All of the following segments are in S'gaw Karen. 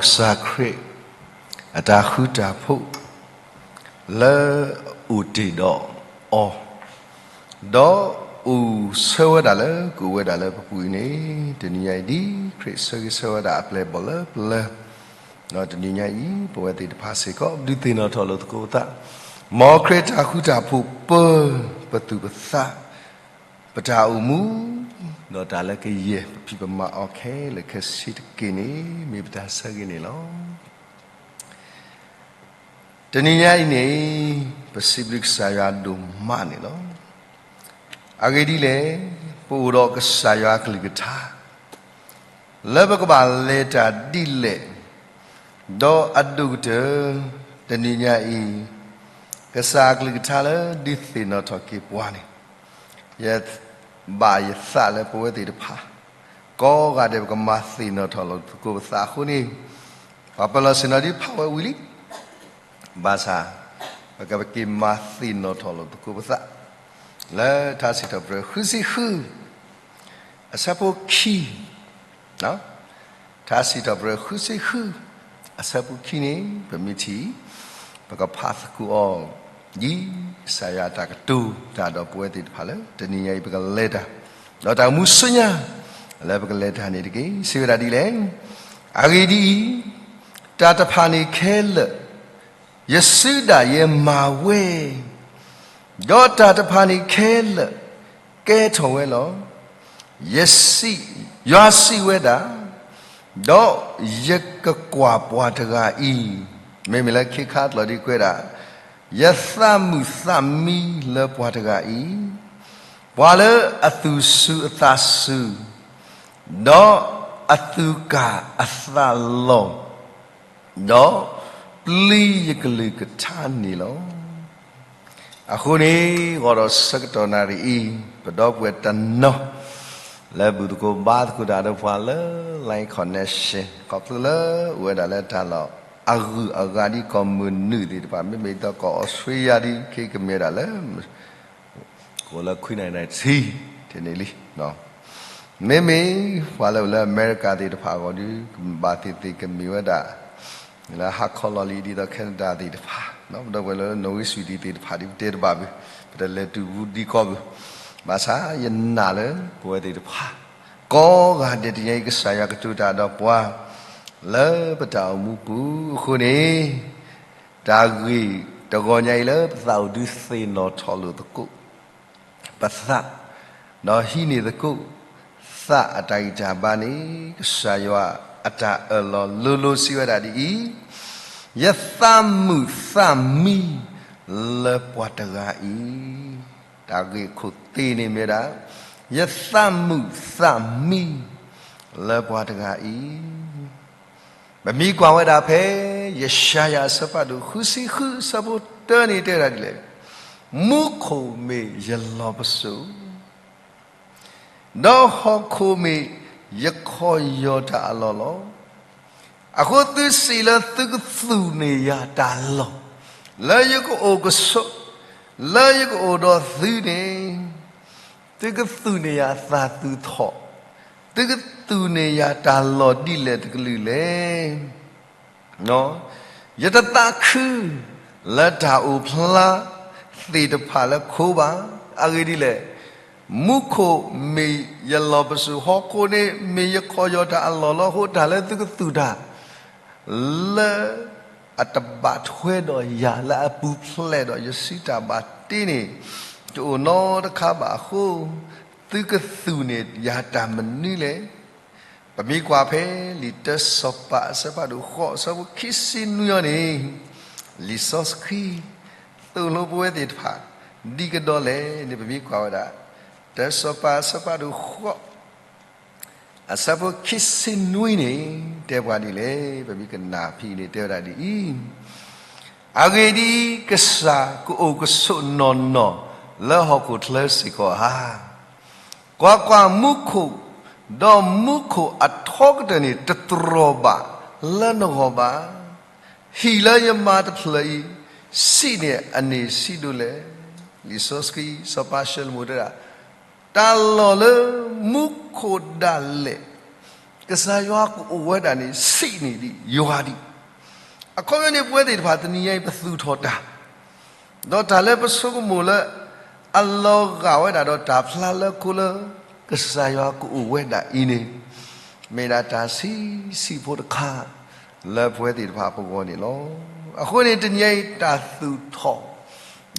ကစၢ်ခရံာ်အတၢ်ဃူတၢ်ဖိး လၢအအိၣ်တ့ၢ်ဒီးအီၤ, ဒီးအိၣ်ဆၢဝဲဒၣ်လၢ ကအိၣ်ဝဲဒၣ်လၢပပူၤအံၤန့ၣ်, တနံၤညါအံၤ ဒ်ခရံာ်ဆၢဂ့ၤဆၢဝါဒၣ်အပျဲၢ်အဘီၣ်လၢပျၢၤ, ဒီးတနံၤညါအံၤ ပဝဲသ့ၣ်တဖၣ်စ့ၢ်ကီး ဒုးသ့ၣ်နီၣ်ထီၣ်လိာ်သကိးပသး, မ်ခရံာ်တၢ်ဃူတၢ်ဖိးပၢပသူၣ်ပသး, ပတၢ်အိၣ်မူ, ဒီးတၢ်လၢကယဲၢ်ပဖံးပမၤအီၤခဲလၢာ်ခဲဆ့တက့ၢ်န့ၣ် မ့ၢ်ပတၢ်ဆၢဂ့ၤန့ၣ်လီၤ. တနံၤညါအံၤန့ၣ် ပစံးဘျုးကစၢ်ယွၤဒိၣ်မးန့ၣ်လီၤ. အဂ့ၢ်ဒ်လဲၣ်, ပအိၣ်ဒီးကစၢ်ယွၤအကလုၢ်ကထါ လၢပကဘၣ်လဲၤတၢ်ဒ်လဲၣ်, ဒီးအဒိၣ်ကတၢၢ် တနံၤညါအံၤ ကစၢ်အကလုၢ်ကထါလၢဒုးသ့ၣ်နီၣ်ထီၣ်က့ၤပှၤန့ၣ်, ယဘၣ်ယသးလၢပဝဲသ့ၣ်တဖၣ် ကိးဂၤဒဲး ပကမၤသ့ၣ်နီၣ်ထီၣ်လိာ်သကိးပသးအဃိန့ၣ်, ပှၤပၢၤလီၢ်ဆ့ၣ်နီၤဒ်ဖးဝဲဝံၤလံ, ဘၣ်ဆၣ် ပကက့ၤမၤသ့ၣ်နီၣ်ထီၣ်လိာ်သကိးပသး လၢထါစံးထီၣ်ပတြၢၤဃုဆံဃု အဆၢဖိခံ, ထါစံးထီၣ်ပတြၢၤဃုဆံဃု အဆၢဖိခံန့ၣ် ပမ့ၢ်ထံၣ် ပကဖးသကိးအီၤ ဒ်ကစၢ်ယွၤအတၢ်ကတိၤတၢ်ဒီးပဝဲသ့ၣ်တဖၣ်လၢ တနံၤညါအံၤပကလဲၤတၢ်, ဒီးတၢ်အိၣ်မူဆူညါ လၢပကလဲၤတၢ်န့ၣ်တက့ၢ်. စံးဝဲဒၣ်ဒ်လဲၣ်, အဂ့ၢ်ဒ်အံၤ, တၢ်တဖၣ်န့ၣ်ခဲလၢာ် ယစုဒၣ်ယဲမၤဝဲ, ဒီးတၢ်တဖၣ်န့ၣ်ခဲလၢာ် ကဲထီၣ်ဝဲလီၤ. ယစံး, ယွၤစံးဝဲဒၣ်, ဒီးယကကွၢ်ပှၤတဂၤအံၤ, မ့မ့ၢ်လၢခ့ခါအကျိာ်ဒ်ကွဲးဒၣ်, ယသးမုာ်သးမံလၢပှၤတဂၤအံၤ, ပှၤလၢအသူၣ်စူၤအသးစူၤ, ဒီးအသူၣ်ကၢ်အသးလီၤ, ဒီးပျံၤယကလုၢ်ကထါန့ၣ်လီၤ. အဃိန့ၣ် ဂီၤဒီးဆၢကတီၢ်နၣ်ရံၣ်အံၤ ပဒီပုၢ်ဝဲၢ်တနီၤ လၢဘူၣ်သကိးဘါသကိးတၢ်ဒီးပှၤလၢ Line Connection ခီဖျိလၢအိၣ်ဝဲဒၣ်လၢတၢ်လီၢ်အဂုၤအဂၤဒ်ကီၢ်မုၢ်နုာ်သ့ၣ်တဖၣ် မ့မ့ၢ်ဒီးကီၢ်အီစထြ့လယါဒ် ခဲကမ့ၢ်ဒၣ်လၢ ကအိၣ်လၢခွံနၣ်ရံၣ်နၣ်ရံၣ်ဆံ တန့ၣ်လံ. မ့မ့ၢ်ပှၤလၢအိၣ်လၢအမဲရကၤသ့ၣ်တဖၣ်အဂီၢ်ဒီး ကဘၣ်သ့ၣ်သ့ၣ်ကမ့ၢ်ဝဲဒၣ် လၢဟါခီလီၤလံဒ်သိး Canada သ့ၣ်တဖၣ်, ဒီပုၢ်ဝဲၢ်လၢ Nova Sudbury သ့ၣ်တဖၣ်ဒ်ပတဲတဘၣ်ဘၣ်, ပတလဲၤတုၤဘူးဒံကီၢ်ဘၣ်. ဘၣ်ဆၣ်ယနာ်လၢပဝဲသ့ၣ်တဖၣ် ကိးဂၤဒဲးတနံၤညါအံၤ ကစၢ်ယွၤကတိၤတၢ်ဒီးပှၤ လၢပတၢ်အိၣ်မူပူၤအဃိန့ၣ် တၢ်ဂ့ၢ်တဂီၤညါအံၤလၢပသးအိၣ်ဒုးသ့ၣ်နီၣ်ထီၣ်လိာ်သကိး ပသး, ဒီးဟံးန့ၢ်သကိး သးအတၢ်ဂံၢ်တၢ်ဘါန့ၣ် ကစၢ်ယွၤအတၢ်အၢၣ်လီၤလိၤလိၤစံးဝဲဒၣ်ဒ်အံၤ, ယသးမုာ်သးမံလၢပှၤတဂၤအံၤ, တၢ်ဂ့ၢ်ခိၣ်သ့ၣ်န့ၣ်မ့ၢ်ဒၣ် ယသးမုာ်သးမံလၢပှၤတဂၤအံၤ ပမ့ၢ်ကွၢ်ဝဲဒၣ်ဖဲ ယၡါယၤအဆၢဖးဒိၣ်ဃုဆံဃု အဆၢဖိတၢန့ၣ်တဲဝဲဒၣ်ဒ်လဲၣ်, မူခိၣ်မ့ၢ်ယလီၢ်ပစိာ်, ဒီးဟီၣ်ခိၣ်မ့ၢ်ယခီၣ်ယီၢ်တၢ်အလီၢ်လီၤ. အဃိသုစံးလၢသုကသူၣ်န့ၢ်ယၤတၢ်လီၢ်, လၢယကအိၣ်ကဆိး, လၢယကအိၣ်ဒီးသုန့ၣ် သုကသူၣ်န့ၢ်ယၤအသးသူၣ်ထီၣ်, သုကသူၣ်န့ၢ်ယၤတၢ်လီၢ်ဒ်လဲၣ်တကလုာ်လဲၣ်. ယတသးခုလၢတၢ်အိၣ်ဖျါသ့ၣ်တဖၣ်လၢခိဘၣ်. အဂ့ၢ်ဒ်လဲၣ်, မူခိၣ်မ့ၢ်ယလီၢ်ပစိာ်, ဟီၣ်ခိၣ်န့ၣ်မ့ၢ်ယခီၣ်ယီၢ်တၢ်အလီၢ်လီၤ. အဃိတၢ်လၢသုကသူၣ်တၢ် လၢအတဘၣ်ထွဲဒီးယၤ လၢအပူၤဖျဲးဒီးယစုတၢ်ဘၣ်တ့န့ၣ် တအိၣ်နီတခါဘၣ်အဃိ, သုကသူၣ်န့ၢ်ယၤတၢ်မနုၤလဲၣ်. ပမ့ၢ်ကွၢ်ဖဲလံာ်တၢစီၤပၤအဆၢဖးဒိၣ်ဃိး အဆၢဖိခံဆံနွံအံၤန့ၣ်, လံာ်စီဆှံ သိၣ်လိပဝဲသ့ၣ်တဖၣ် ဒ်ကဒီးလဲၣ်န့ၣ် ပမ့ၢ်ကွၢ်ဝဲဒၣ် တၢစီၤပၤအဆၢဖးဒိၣ်ဃိး အဆၢဖိခံဆံနွံန့ၣ် တဲပှၤဒ်လဲၣ်, ပမ့ၢ်ကနၣ်ဖဲအံၤန့ၣ် တဲဝဲဒၣ်ဒ်အံၤ, အဂ့ၢ်ဒ်အံၤ, ကစၢ်ကအိၣ်ကဆိးနီၢ်နီၢ်လၢဟီၣ်ခိၣ်ချၢစ့ၢ်ကီးဧါ. ကွၢ်ကွၢ်, မူခိၣ်, ဒီးမူခိၣ်အထီကတၢၢ်န့ၣ် တတြီၢ်ဘၣ်လၢနဂီၢ်ဘၣ်. ဟံၣ်လၢယမၤတဖျၢၣ်အံၤ ဆံးန့ၢ်အန့ၢ်ဆံးဒိၣ်လဲၣ်. လံာ်စီဆှံစီၤပၤၡလိၤမိၤတဲဒၣ်, တၢ်လီၢ်လၢမူခိၣ်ဒၣ်လဲာ် ကစၢ်ယွၤကအိၣ်ဝဲဒၣ်န့ၣ် ဆံးန့ၢ်ဒံးယွၤဒံး. အခီပညီန့ၣ် ပဝဲသ့ၣ်တဖၣ်တနံၤညါအံၤ ပသူၣ်ထီၣ်တၢ် ဒီးတၢ်လၢပဆိကမိၣ်လၢ အလီၤဂာ်ဝဲဒၣ်ဒီးတၢ်ဖျါလၢခိလၢ ကစၢ်ယွၤကအိၣ်ဝဲဒၣ်အံၤန့ၣ် မ့ၢ်ဒၣ်တၢ်ဆံးဆံးဖိတခါ လၢပဝဲသ့ၣ်တဖၣ်အပဂီၢ်န့ၣ်လီၤ. အဃိန့ၣ်တနံၤညါအံၤ တၢ်သူၣ်ထီၣ်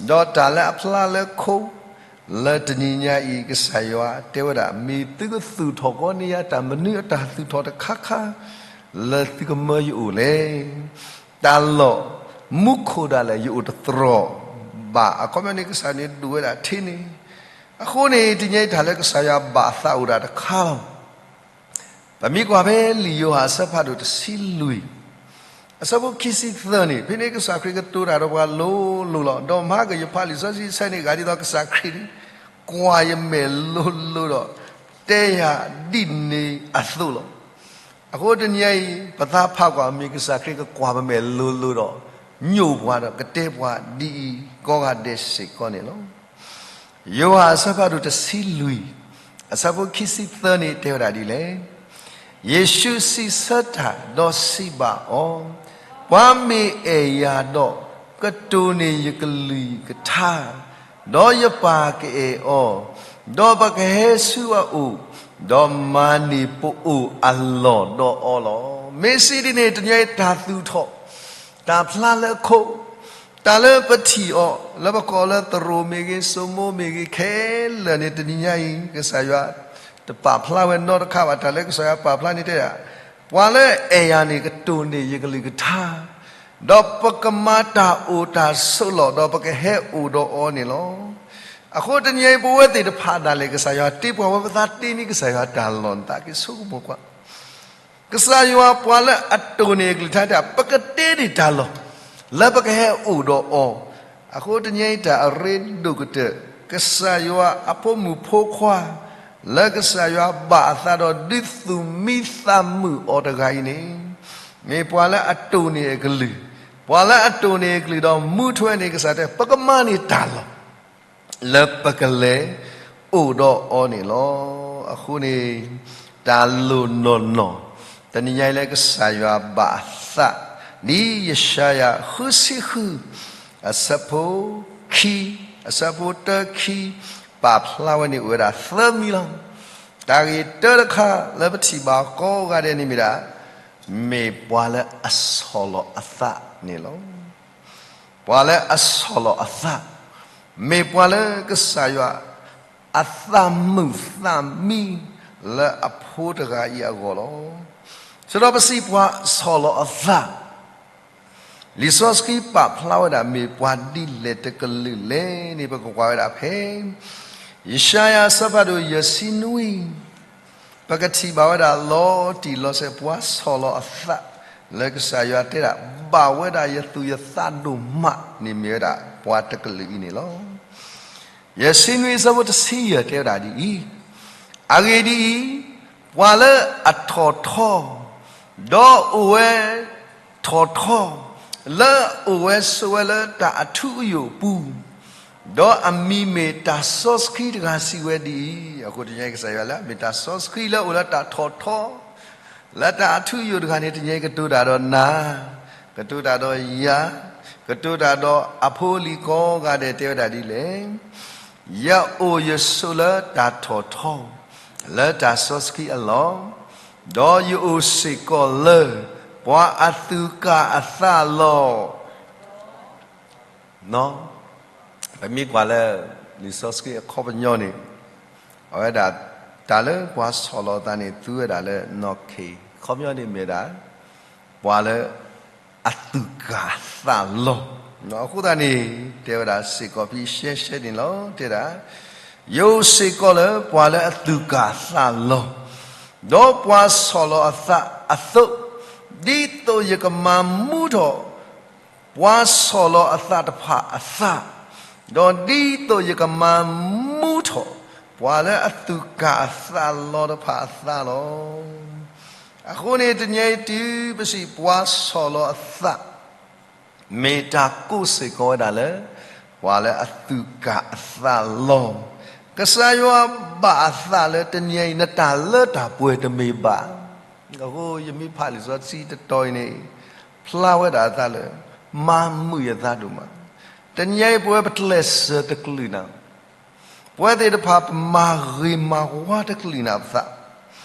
ဒီးတၢ်လၢအဖျါလၢခိ လၢတနံၤညါအံၤ ကစၢ်ယွၤတဲဝဲဒၣ် မ့ၢ်သုကသူၣ်ထီၣ်ကီန့ၢ်ယၤ တၢ်မနုၤအတၢ်သူၣ်ထီၣ်တခါခါ လၢသုကမၢယအိၣ်လဲၣ်. တၢ်လီၢ်မူခိၣ်ဒၣ်လဲာ် ယအိၣ်တတြီၢ်ဘၣ်. အခီပညီန့ၣ် ကစၢ်န့ၣ်ဒိၣ်ဝဲဒၣ်ထဲန့ၣ်. အဃိန့ၣ် တနံၤညါအံၤ တၢ်လၢကစၢ်ယွၤဘၣ်အသးအိၣ်ဒၣ်တခါလီၤ. ပမ့ၢ်ကွၢ်ဖဲလံာ်ယိၤဟၣ်အဆၢဖးဒိၣ်တဆံလွံၢ် အဆၢဖိခံဆံသၢန့ၣ် ဖဲန့ၣ်ကစၢ်ခရံာ်ကတိၤတၢ်ဒီးပှၤလိၤလိၤလီၤ. ဒီးမဟါကယဖးလံာ်စီဆှံအဆၢန့ၣ် ဂၤဒ်သိးကစၢ်ခရံာ်န့ၣ် ကွၢ်ယမဲာ်လိၤလိၤဒီး တဲယၤဒ်န့ၣ်အသိးလီၤ. အဃိတနံၤညါအံၤ ပသးဖးကွၢ် မ့ၢ်ကစၢ်ခရံာ်ကကွၢ်ပမဲာ်လိၤလိၤဒီး ညိၣ်ပှၤဒီးကတဲပှၤဒ်အံၤ ကိးဂၤဒဲးစ့ၢ်ကီးန့ၣ်လီၤ. ယိၤဟၣ်အဆၢဖးဒိၣ်တဆံလွံၢ် အဆၢဖိခံဆံသၢန့ၣ် တဲဝဲဒၣ်ဒ်လဲၣ်. ယ့ၣ်ၡူးစံးဆၢတၢ်ဒီးစံးဘၣ်အီၤ, ပှၤမ့ၢ်အဲၣ်ယၤဒီး ကတိၢ်န့ၢ်ယကလုၢ်ယကထါ, ဒီးယပၢ်ကအဲၣ်အီၤ, ဒီးပကဟဲဆူအအိၣ်, ဒီးမၤန့ၢ်ပအိၣ်အလီၢ်ဒီးအီၤလီၤ. မ့ၢ်စံးဒ်န့ၣ် တနံၤညါအံၤတၢ်သူၣ်ထီၣ် တၢ်ဖျါလၢခိ တၢ်လၢပထံၣ်အီၤ လၢပကိးလၢသရိာ်မ့ၢ်ဂ့ၤ စိမိမ့ၢ်ဂ့ၤ ခဲလၢာ်န့ၣ် တနံၤညါအံၤ ကစၢ်ယွၤတပာ်ဖျါဝဲနီတခါဘၣ်. တၢ်လၢကစၢ်ယွၤပာ်ဖျါန့ၣ်တဲဒၣ်, ပှၤလၢအဲၣ်ယၤန့ၣ် ကတိၢ်န့ၢ်ယကလုၢ်ကထါ, ဒီးပကမၤတၢ်အိၣ်တၢ်ဆိးလီၢ် ဒီးပကဟဲအိၣ်ဒီးအီၤန့ၣ်လီၤ. အဃိတနံၤအံၤ ပဝဲသ့ၣ်တဖၣ်ဒၣ်လဲာ် ကစၢ်ယွၤတ့ပှၤဝဲ ပသးတ့န့ၢ်ကစၢ်ယွၤတၢ်လီၢ် နသးက့ၤဆိကမိၣ်ကွၢ် ကစၢ်ယွၤပှၤလၢအတိၢ်န့ၢ်အကလုၢ်ကထါတၢ် ပကတ့န့ၢ်တၢ်လီၢ် လၢပကဟဲအိၣ်ဒီးအီၤ. အဃိတနံၤအံၤတၢ်အရ့ဒိၣ်ကတၢၢ် ကစၢ်ယွၤအဖိမုၣ်ဖိခွါ လၢကစၢ်ယွၤဘၣ်အသးဒီးဒုးသူၣ်မံသးမုာ်အီၤတဂၤအံၤန့ၣ် မ့ၢ်ပှၤလၢအတိၢ်န့ၢ်အကလုၢ်, ပှၤလၢအတိၢ်န့ၢ်အကလုၢ်ဒီးမူထွဲန့ၢ်ကစၢ်တဲ ပကမၤန့ၢ်တၢ်လီၢ် လၢပကလဲၤအိၣ်ဒီးအီၤန့ၣ်လီၤ. အဃိန့ၣ် တၢ်လိၣ်နီၢ်နီၢ် တနံၤညါအံၤလၢကစၢ်ယွၤဘၣ်အသး ဒ်ယၡါယၤဃုဆံဃု အဆၢဖိခံ, အဆၢဖိတၢခံ ပာ်ဖျါဝဲန့ၣ်အိၣ်ဝဲဒၣ်သၢမံၤလီၤ. တၢ်ဂ့ၢ်တၢတခါလၢပထံၣ်ဘၣ်ကိးဂၤဒဲးန့ၣ်မ့ၢ်ဒၣ် မ့ၢ်ပှၤလၢအဆီၣ်လီၤအသးန့ၣ်လီၤ. ပှၤလၢအဆီၣ်လီၤအသး မ့ၢ်ပှၤလၢကစၢ်ယွၤ အသးမုာ်သးမံလၢအဖိတဂၤအံၤအဂီၢ်လီၤ. စံးထီၣ်ပစံးပှၤဆီၣ်လီၤအသး လံာ်စီဆှံပာ်ဖျါဝဲဒၣ်မ့ၢ်ပှၤဒ်လဲၣ်တကလုာ်လဲၣ်န့ၣ် ပကကွၢ်ဝဲဒၣ်ဖဲ ယၡါယၤအဆၢဖးဒိၣ်ယဲၢ်ဆံနွံ ပကထံၣ်ဘၣ်ဝဲဒၣ်လီၤတံၢ်လီၤဆဲး ပှၤဆီၣ်လီၤအသး လၢကစၢ်ယွၤတဲဒၣ် ဘၣ်ဝဲဒၣ်ယသူၣ်ယသးဒိၣ်မးန့ၣ်မ့ၢ်ဝဲဒၣ်ပှၤတကလုာ်အံၤန့ၣ်လီၤ. ယဲၢ်ဆံနွံအဆၢဖိတဆံယဲၢ်တဲဝဲဒၣ်ဒ်အံၤ, အဂ့ၢ်ဒ်အံၤ, ပှၤလၢအထီၣ်ထီ, ဒီးအိၣ်ဝဲထီၣ်ထီ, လၢအအိၣ်ဝဲဆိးဝဲလၢတၢ်အထူအယိာ်အပူၤ, ဒီးအမံၤမ့ၢ်တၢ်စီဆှံတဂၤစံးဝဲဒ်အံၤ, အဃိတနံၤညါအံၤကစၢ်ယွၤလၢအမ့ၢ်တၢ်စီဆှံလၢအအိၣ်လၢတၢ်ထီၣ်ထီ လၢတၢ်အထူအယိာ်တဂၤန့ၣ် တနံၤအံၤကတိၤတၢ်ဒီးနၤ, ကတိၤတၢ်ဒီးယၤ, ကတိၤတၢ်ဒီးအဖိအလံၤကိးဂၤဒဲးတဲဝဲဒၣ်ဒ်လဲၣ်. ယအိၣ်ယဆိးလၢတၢ်ထီၣ်ထီ, လၢတၢ်စီဆှံအလီၢ်, ဒီးယအိၣ်စ့ၢ်ကီးလၢ ပှၤအသူၣ်ကၢ်အသးလီၢ် ပမ့ၢ်ကွၢ်လၢလံာ်စီဆှံအခီပညီန့ၣ်, အဝဲဒၣ် တၢ်လၢပှၤဆီၣ်လီၤအသးန့ၣ် သူဝဲဒၣ်လၢနီၢ်ခ့ၣ်, အခီပညီန့ၣ်မ့ၢ်ဒၣ် ပှၤလၢအသူၣ်ကၢ်သးလီၤ. အဃိသတးန့ၣ် တဲဝဲဒၣ်စ့ၢ်ကီးဖဲရှဲရှဲန့ၣ်လီၤ. တဲဒၣ် ယအိၣ်စ့ၢ်ကီးလၢပှၤလၢအသူၣ်ကၢ်သးလီၤ, ဒီးပှၤဆီၣ်လီၤအသးအသိး, ဒ်သိးယကမၤမူထီၣ် ပှၤဆီၣ်လီၤအသးတဖၣ်အသး, ဒီးဒ်သိးယကမၤမူထီၣ် ပှၤလၢအသူၣ်ကၢ်အသးလီၤတဖၣ်အသးလီၤ. အဃိန့ၣ် တနံၤအံၤတုၤပစံးပှၤဆီၣ်လီၤအသး မ့ၢ်တၢ်ကိးစ့ၢ်ကီးဝဲဒၣ်လၢ ပှၤလၢအသူၣ်ကၢ်အသးလီၤ. ကစၢ်ယွၤဘၣ်အသးလၢတနံၤအံၤ နတၢ်လၢတၢ်ပှဲၤတမ့ၢ်ဘၣ် အဃိယမ့ၢ်ဖးလံာ်စီဆှံတတီၤအံၤန့ၣ် ဖျါဝဲဒၣ်အသးလၢ မၤမုာ်ယသးဒိၣ်မး, တနံၤအံၤပဝဲပကျဲးစၢးတကလုာ်နၤ, ပဝဲသ့ၣ်တဖၣ်ပမၤဂ့ၤမၤဝါတကလုာ်နၤပသး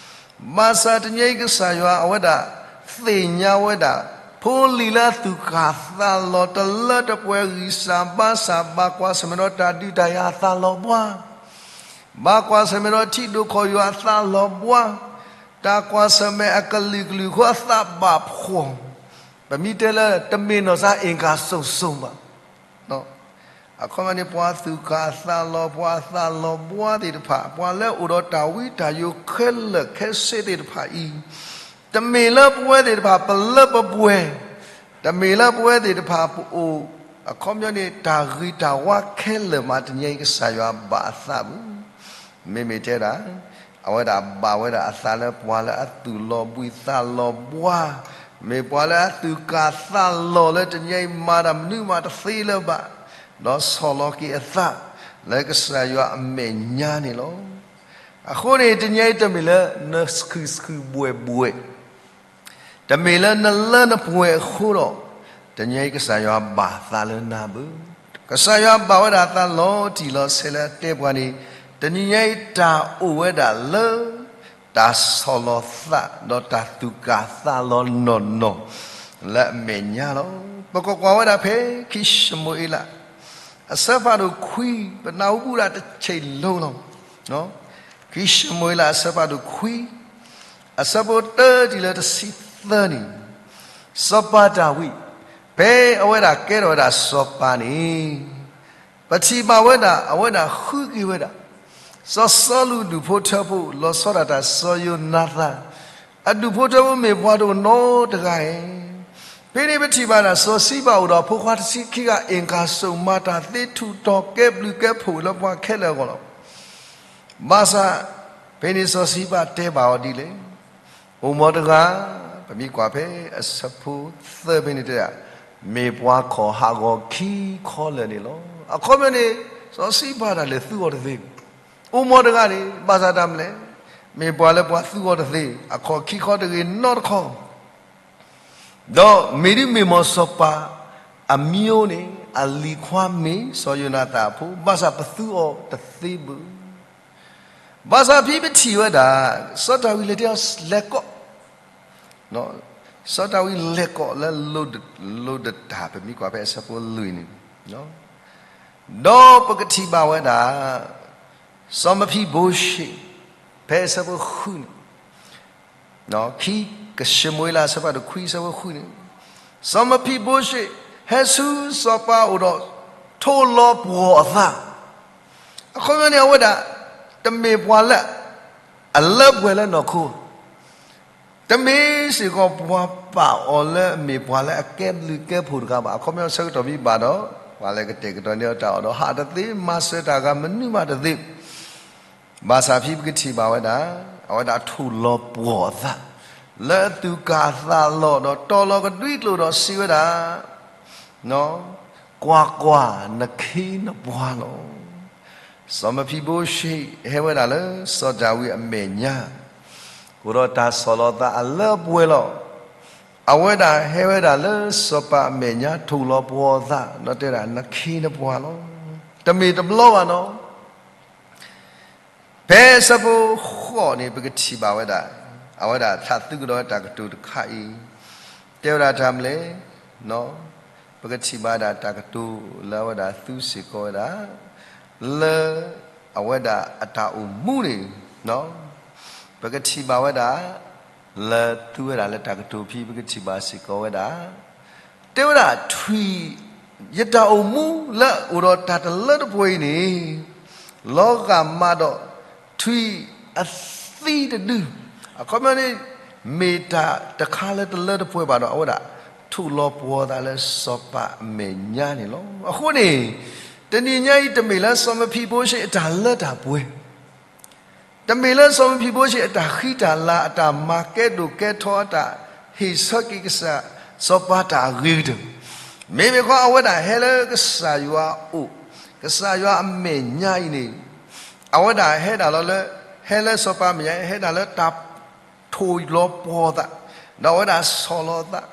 ဘၣ်ဆၣ်တနံၤအံၤကစၢ်ယွၤအဝဲဒၣ် သ့ၣ်ညါဝဲဒၣ် ဖိလံၤလၢအသူၣ်ကၢ်သးလီၤတလၢတပှဲၤဂံၢ်စၢ်ဘါစၢ် ဘၣ်ကွၢ်ဆၢၣ်မဲာ်ဒီးတၢ်ဒုးတၢ်ယၤအသးလီၤဘှါ, ဘၣ်ကွၢ်ဆၢၣ်မဲာ်ဒီးထံဒိၣ်ခီၣ်ယွၤအသးလီၤဘှါ, တၢ်ကွၢ်ဆၢၣ်မဲာ်အကလုာ်ကလုာ်အဃိအသးဘၣ်ဖှီၣ်, ပမ့ၢ်တဲလၢတမ့ၢ်နီၢ်စါအ့ၣ်ကၤစိၤစိၤဘၣ် အခီပညီန့ၣ် ပှၤသူၣ်ကၢ်သးလီၤ ပှၤအသးလီၤဘှါသ့ၣ်တဖၣ် ပှၤလၢအအိၣ်ဒီးတၢ်ဝံတၢ်ယိးခဲလၢာ်ခဲဆ့သ့ၣ်တဖၣ်အံၤ, တမ့ၢ်လၢပဝဲသ့ၣ်တဖၣ်ပလၢပပှဲၤ, တမ့ၢ်လၢပဝဲသ့ၣ်တဖၣ်ပအိၣ် အခီပညီန့ၣ် တၢ်ဂ့ၤတၢ်ဝါခဲလၢာ်မး တနံၤအံၤကစၢ်ယွၤဘၣ်အသးမုာ် မ့မ့ၢ်တဲဒၣ် အဝဲဒၣ်ဘၣ်ဝဲဒၣ်အသးလၢပှၤလၢအသူၣ်လီၤဘှံးသးလီၤဘှါ, မ့ၢ်ပှၤလၢအသူၣ်ကၢ်သးလီၤလၢတနံၤအံၤမၤတၢ်မနုၤမးတသ့လၢၤဘၣ်, ဒီးဆီၣ်လီၤက့ၤအသး လၢကစၢ်ယွၤအမဲာ်ညါန့ၣ်လီၤ. အဃိန့ၣ် တနံၤအံၤတမ့ၢ်လၢနဆှုၣ်ဆှုၣ်ဘှဲၣ်ဘှဲၣ် တမ့ၢ်လၢနလၢနပှဲၤအဃိဒီး တနံၤအံၤကစၢ်ယွၤဘၣ်သးလၢနၤဘၣ်. ကစၢ်ယွၤဘၣ်ဝဲဒၣ်သးလီၤတံၢ်လီၤဆဲးလၢအတဲပှၤန့ၣ် တနံၤအံၤတၢ်အိၣ်ဝဲဒၣ်လၢ တၢ်ဆီၣ်လီၤသးဒီးတၢ်သူၣ်ကၢ်သးလီၤနီၢ်နီၢ် လၢအမဲာ်ညါလီၤ. ပကကွၢ်ဝဲဒၣ်ဖဲခံၡမူၤအ့လး အဆၢဖးဒိၣ်ခွံ ပနၢ်ဟူဘူးဒၣ်တဆံးလိၤလီၤ. ခံၡမူၤအ့လးအဆၢဖးဒိၣ်ခွံ အဆၢဖိတၢတုၤလၢတဆံသၢန့ၣ်, စီၤပၤဒၤဝံး ဖဲအဝဲဒၣ်ကဲထီၣ်ဝဲဒၣ်စီၤပၤန့ၣ် ပထံၣ်ဘၣ်ဝဲဒၣ် အဝဲဒၣ်ဃုက့ၤဝဲဒၣ် စီၤစီလူးအဒူၣ်ဖိထၢဖိ လီၤဆီဒၣ်တၢ်စီၤယိၤနၤသၣ် အဒူၣ်ဖိထၢဖိမ့ၢ်ပှၤတအိၣ်နီတဂၤဧါ. ဖဲန့ၣ်ပထံၣ်ဘၣ်ဒၣ်စီၤစံဘၣ်အိၣ်ဒီးဖိခွါတဆံခံဂၤ အ့ၣ်ကၤစိာ်မၤတၢ်သ့ ထူးတီၤကဲဘျုးကဲဖှိၣ်လၢပှၤခဲလၢာ်အဂီၢ်လီၤ. ဘၣ်ဆၣ် ဖဲန့ၣ်စီၤစံဘၣ်တဲဘၣ်အီၤဒ်လဲၣ်, အိၣ်မီတဂၤ, ပမ့ၢ်ကွၢ်ဖဲအဆၢဖိသၢဖဲန့ၣ်တဲဒၣ်, မ့ၢ်ပှၤခီၣ်ဟးဂီၤခံခီလၢာ်န့ၣ်လီၤ. အခီပညီန့ၣ် စီၤစံဘၣ်တၢ်လဲၤသူအီၤတသ့, အိၣ်မီတဂၤန့ၣ် ဘၣ်ဆၣ်တၢ်မနုၤလဲၣ်, မ့ၢ်ပှၤလၢပှၤသူအီၤတသ့, အခီၣ်ခံခီတဂ့ၤနီတခီ ဒီးမ့ၢ်ဒ်မ့ၢ်မီၢ်စီၤပၤအမံၤအိၣ်န့ၣ် အလံၤခွါမ့ၢ်စီၤယိၤနၤသၣ်အဖိ, ဘၣ်ဆၣ်ပသူအီၤတသ့ဘၣ်. ဘၣ်ဆၣ်ဖဲပထံၣ်ဝဲဒၣ် စီၤဒၤဝံးလဲၤတဲအီၤလဲၤကိး, စီၤဒၤဝံးလဲၤကိးလၢ လိဒတၢ် ပမ့ၢ်ကွၢ်ဖဲအဆၢဖိလွံၢ်န့ၣ်, ဒီးပကထံၣ်ဘၣ်ဝဲဒၣ် စီၤမဖံဘိရှ့း ဖဲအဆၢဖိဃုန့ၣ် ခံ ၡမူၤအ့လးအဆၢဖးဒိၣ်ခွံအဆၢဖိဃုန့ၣ်, စီၤမဖံဘိရှ့း ဟဲဆူစီၤပၤအအိၣ်ဒီး ထိၣ်လီၤပှီၢ်အသး, အခီပညီန့ၣ် အဝဲဒၣ် တမ့ၢ်ပှၤလၢ အလၢပှဲၤလၢနီၢ်ခိ တမ့ၢ်စ့ၢ်ကီးပှၤပာ်အီၤလၢအမ့ၢ်ပှၤလၢအကဲဘျုးကဲဖှိၣ်တဂၤဘၣ်. အခီပညီဆၢကတီၢ်မ့ၢ်ဘၣ်ဒီး ပှၤလၢကတဲာ်ကတီၤန့ၢ်အီၤတၢ်အီၣ်ဒီး ဟးတသ့ မၤစၢၤတၢ်ဂၤမနုၤမးတသ့. ဘၣ်ဆၣ်ဖဲပကထံၣ်ဘၣ်ဝဲဒၣ် အဝဲဒၣ်ထိၣ်လီၤပှီၢ်အသး လၢအသူၣ်ကၢ်သးလီၤဒီးတီၤလီၤကဒွံကျိာ်ဒီးစံးဝဲဒၣ် ကွၢ်ကွၢ်, နခ့နပှၤလီၤ. စီၤမဖံဘိရှ့း ဟဲဝဲဒၣ်လၢစီၤဒၤဝံးအမဲာ်ညါ, အိၣ်ဒီးတၢ်ဆီၣ်လီၤသးအလၢအပှဲၤလီၤ. အဝဲဒၣ်ဟဲဝဲဒၣ်လၢစီၤပၤအမဲာ်ညါ ထိၣ်လီၤပှီၢ်အသး ဒီးတဲဒၣ် နခ့နပှၤလီၤ. တမ့ၢ်တဘျီဘၣ်နီၤ ဖဲအဆၢဖိဃိးန့ၣ် ပကထံၣ်ဘၣ်ဝဲဒၣ် အဝဲဒၣ်ထးသူကဒီးတၢ်ကတိၤတခါအံၤ တဲဝဲဒၣ်တၢ်မနုၤလဲၣ်, ပကထံၣ်ဘၣ်ဒၣ်တၢ်ကတိၤလၢအဝဲဒၣ်သူစ့ၢ်ကီးဝဲဒၣ် လၢ အဝဲဒၣ်အတၢ်အိၣ်မူန့ၣ် ပကထံၣ်ဘၣ်ဝဲဒၣ် လၢသူဝဲဒၣ်လၢတၢ်ကတိၤဖဲ ပကထံၣ်ဘၣ်စ့ၢ်ကီးဝဲဒၣ် တဲဝဲဒၣ်ထွံၣ် ယတၢ်အိၣ်မူလၢအအိၣ်ဒီးတၢ်တလၢတပှဲၤအံၤန့ၣ် လီၤဂာ်မးဒီးထွံၣ်အသံတဒု, အခီပညီန့ၣ် မ့ၢ်တၢ်တခါလၢတလၢတပှဲၤဘၣ်ဒီး အဝဲဒၣ်ထိၣ်လီၤပှီၢ်သးလၢစီၤပၤအမဲာ်ညါန့ၣ်လီၤ. အဃိန့ၣ် တနံၤညါအံၤ တမ့ၢ်လၢစီၤမဖံဘိရှ့အတၢ်လၢတၢ်ပှဲၤ တမ့ၢ်လၢစီၤမဖံဘိရှ့အတၢ်ဃံတၢ်လၤ အတၢ်မၤကဲဒိၣ်ကဲထီ အတၢ်ဟ့ၣ်ဆၢက့ၤကစၢ်စီၤပၤတၢ်အဂ့ၤကတၢၢ်, မ့မ့ၢ်ခီအဝဲဒၣ်ဟဲလၢကစၢ်ယွၤအအိၣ်, ကစၢ်ယွၤအမဲာ်ညါအံၤန့ၣ် အဝဲဒၣ်ဟဲဒၣ်လီၤလၢ ဟဲလၢစီၤပၤအမဲာ်ညါ ဟဲဒၣ်လၢတၢ်ထိၣ် ထိၣ်လီၤပှီၤသး, ဒီးအဝဲဒၣ်ဆီၣ်လီၤသး,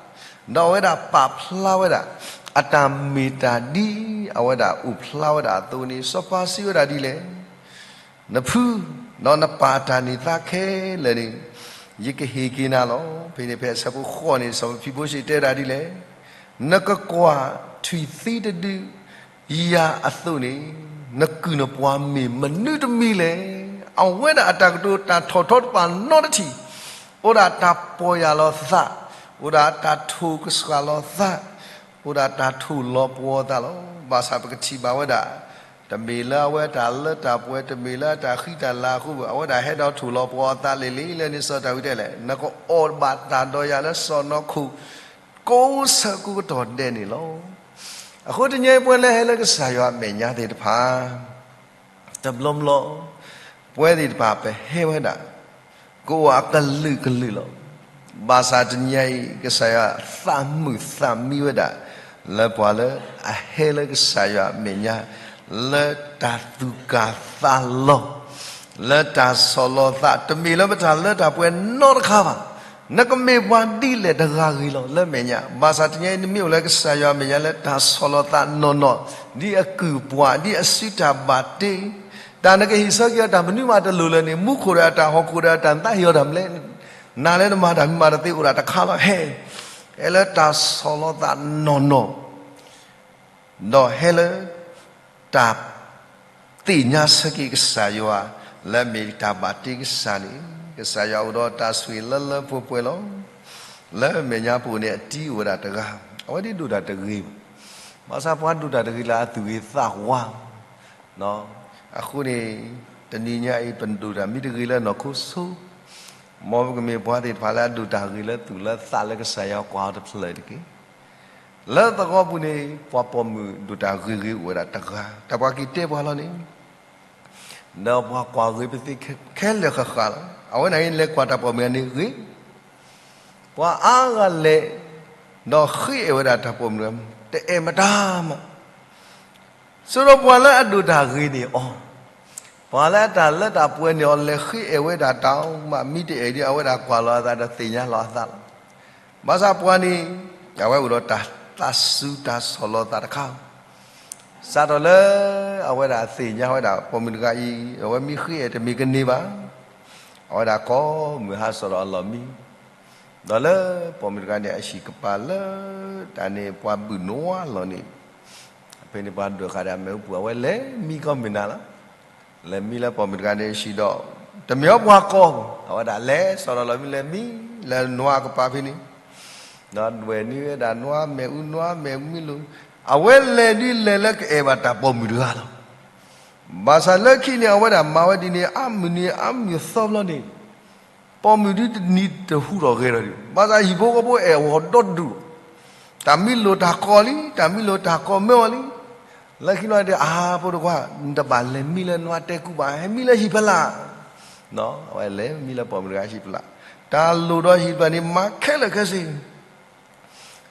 ဒီးအဝဲဒၣ်ပာ်ဖျါဝဲဒၣ် အတၢ်မ့ၢ်တၢ်ဒ်အဝဲဒၣ်အိၣ်ဖျါဝဲဒၣ်အသိးန့ၣ် စီၤပၤစံးဝဲဒၣ်ဒ်လဲၣ်, နဖု, ဒီးနပာ်တၢ်န့ၢ်သါခဲလၢာ်န့ၣ် ယကဟ့ၣ်က့ၤနၤလီၤ. ဖဲန့ၣ်ဖဲအဆၢဖိဃိးန့ၣ် စီၤမံၤဖံဘိရှ့ၣ်တဲဝဲဒၣ်ဒ်လဲၣ်, နကကွၢ်ထွံၣ်သံတဒု ယၤအသိးန့ၣ် နကုၢ်နပှၤမ့ၢ်မနုၤတမံၤလဲၣ်. အဝဲဒၣ်အတၢ်ကတိၤတၢ်ထီၣ်ထီတဖၣ်နီတထံၣ် အိၣ်ဒၣ်တၢ်ပီၢ်ယၢ်လီၤသး, အိၣ်ဒၣ်တၢ်ထိၣ်ကစှၤလီၤသး, အိၣ်ဒၣ်တၢ်ထိၣ်လီၤပှီၤသးလီၤ. ဘၣ်ဆၣ်ပကထံၣ်ဘၣ်ဝဲဒၣ် တမ့ၢ်လၢအဝဲတၢ်လၢတၢ်ပှဲၤ တမ့ၢ်လၢအတၢ်ဃံတၢ်လၤအဃိ အဝဲဒၣ်ဟဲဒီးထိၣ်လီၤပှီၤအသးလံၤလံၤလၢန့ၣ် စီၤဒၤဝံးတဲလဲၣ်, နကအီၣ်ဘၣ်တၢ်ဒီးယၤလၢစီၢ်နီၤခိၣ် ကိးဆၢကိးကတီၢ်ဒဲးန့ၣ်လီၤ. အဃိတနံၤအံၤပဝဲလၢဟဲလၢကစၢ်ယွၤအမဲာ်ညါသ့ၣ်တဖၣ် တဘျီဘျီ ပဝဲသ့ၣ်တဖၣ်ပဟဲဝဲဒၣ် ကအိၣ်အကလုာ်ကလုာ်လီၤ. ဘၣ်ဆၣ်တနံၤအံၤ ကစၢ်ယွၤသးမုာ်သးမံဝဲဒၣ် လၢပှၤလၢအဟဲလၢကစၢ်ယွၤအမဲာ်ညါ လၢတၢ်သူၣ်ကၢ်သးလီၤ လၢတၢ်ဆီၣ်လီၤသး တမ့ၢ်လၢပတၢ်လၢတၢ်ပှဲၤနီတခါဘၣ်. နကမ့ၢ်ပှၤဒ်လဲၣ်တဂၤဂ့ၤလီၤ လၢမဲာ်ညါ. ဘၣ်ဆၣ်တနံၤအံၤ နမ့ၢ်အိၣ်လၢကစၢ်ယွၤအမဲာ်ညါလၢတၢ်ဆီၣ်လီၤသးနီၢ်နီၢ် ဒ်အကုၢ်ပှၤ ဒ်အစုတၢ်ဘၣ်တ့ တၢ်နကဟ့ၣ်ဆၢက့ၤအီၤတၢ်မနုၤမးတလိၣ်လၢၤန့ၣ် မူခိၣ်ဒီးအတၢ် ဟီၣ်ခိၣ်ဒီးအတၢ် နသးဟ့ၣ်အီၤတၢ်မနုၤလဲၣ်. နၤလၢနမၤတၢ်မ့ၢ်မၤတသ့အိၣ်ဒၣ်တခါလီၤ ဟဲ, ဟဲလၢတၢ်ဆီၣ်လီၤသးနီၢ်နီၢ် ဒီးဟဲလၢ တၢ် သ့ၣ်ညါဆၢက့ၤကစၢ်ယွၤ လၢအမ့ၢ်တၢ်ဘၣ်တ့ကစၢ်န့ၣ် ကစၢ်ယွၤအိၣ်ဒီးတၢ်ဆိၣ်ဂ့ၤလၢလၢပှဲၤပှဲၤလီၤ. လၢမဲာ်ညါပူၤန့ၣ် အတံၤအိၣ်ဝဲဒၣ်တဂၤ, အဝဲဒၣ်ဒိၣ်တၢ်တဂ့ၤဘၣ်. ဘၣ်ဆၣ်ပှၤဒိၣ်တၢ်တဂ့ၤလၢအသူၣ်ဂ့ၤသးဝါ အဃိန့ၣ် တနံၤညါအံၤ ပဒိၣ်တၢ်မ့ၢ်တဂ့ၤလၢနီၢ်ခိဆိ မ်ပကမ့ၢ်ပှၤသ့ၣ်တဖၣ်လၢအဒိၣ်တၢ်ဂ့ၤလၢသူၣ်လၢသးလၢကစၢ်ယွၤကွၢ်အီၤတဖျၢၣ်တက့ၢ်. လၢသဝီပူၤန့ၣ် ပှၤပိာ်မုၣ်ဒိၣ်တၢ်ဂ့ၤဂ့ၤအိၣ်ဝဲဒၣ်တဂၤ, တၢ်ပှၤက့ၤတဲပှၤလီၤန့ၣ် ဒီးပှၤကွၢ်ဂ့ၤပသ့ခဲလၢာ်ဃၣ်ဃၣ်လီၤ. အဝဲန့ၣ်အံၤလဲၤကွၢ်တၢ်ပိာ်မုၣ်တဂၤန့ၣ်ဂ့ၤ, ပှၤအါဂၤလဲၤ ဒီးဃ့အဲၣ်ဝဲဒၣ်တၢ်ပိာ်မုၣ်တဂၤ တအဲၣ်မတၤမး ဆိဒီးပှၤလၢအဒိၣ်တၢ်ဂ့ၤန့ၢ်အီၤ, ပှၤလၢအတၢ်လၢတၢ်ပှဲၤန့ၢ်အီၤ လဲၤဃ့အဲၣ်ဝဲဒၣ်တၢ်မး မ့ၢ်တအဲၣ်ဒ်အဝဲဒၣ်ကွၢ်လီၤအသးဒီးသ့ၣ်ညါလီၤအသးလီၤ. ဘၣ်ဆၣ်ပှၤန့ၣ် အဝဲအိၣ်ဒီးတၢ်သးစူၤတၢ်ဆီၣ်လီၤသးတခါ စးထီၣ်လၢအဝဲဒၣ်သ့ၣ်ညါဝဲဒၣ် ပိာ်မုၣ်တဂၤအံၤ အဝဲမ့ၢ်ဃ့အဲၣ်တမ့ၢ်ကန့ၢ်ဘၣ်, အဝဲဒၣ်ကိးမုၢ်ဟါစီၤဒီးအလီၢ်မံ, ဒီးလၢပိာ်မုၣ်တဂၤန့ၣ် အဟံၣ်ကပၤလၢ တၢ်န့ၣ်ပှၤဘုၣ်နွါလီၢ်န့ၣ်, ဖဲန့ၣ်ပှၤဒွဲၣ်ဃာ်ဒီးအမ့ၣ်အူပူၤ အဝဲလဲၤမံကိးမုၢ်နၤလီၤ. လဲၤမံလၢပိာ်မုၣ်တဂၤန့ၣ်အဟံၣ်ဒီး တမ့ၢ်အီၤပှၤကိး, အဝဲဒၣ်လဲၤစီၤဒီးလီၢ်မံ လဲၤမံလၢနွါကပၤဖဲန့ၣ်, ဒီးဒွဲၣ်န့ၢ်ဝဲဒၣ်နွါမ့ၣ်အူ နွါမ့ၣ်အူမံလိၤ, အဝဲလဲၤဒ်လဲၤလၢကအဲၣ်ဘၣ်တၢ်ပိာ်မုၣ်တဂၤလီၤ. ဘၣ်ဆၣ်လၢခံန့ၣ် အဝဲဒၣ်မၤဝဲဒ်န့ၣ် အါမုၢ်နံၤအါမုၢ်သီဘျီန့ၣ် ပိာ်မုၣ်ဒ်တနံၤတဟူးထီၣ်ဂဲၤထီၣ်ဒံး, ဘၣ်ဆၣ်ဟံၣ်ဖိဃီဖိအဲၣ်အီၤဒီဒူၣ်, တၢ်မံလိာ်တၢ်ကိးလံ, တၢ်မံလိာ်တၢ်ကိးမၢအီၤလံ. လၢခံန့ၣ်တဲ အါ ဖိတကွၢ်, နတဘၣ်လဲၤမံလၢနွါတဲကူဘၣ်, ဟဲမံလၢဟံၣ်ဖီလာ်. အဝဲလဲၤမံလၢပိာ်မုၣ်တဂၤဟံၣ်ဖီလာ်, တၢ်လိၣ်ဒီးဟံၣ်ဖီလာ်န့ၣ် မၤခဲလၢာ်ခဲဆ့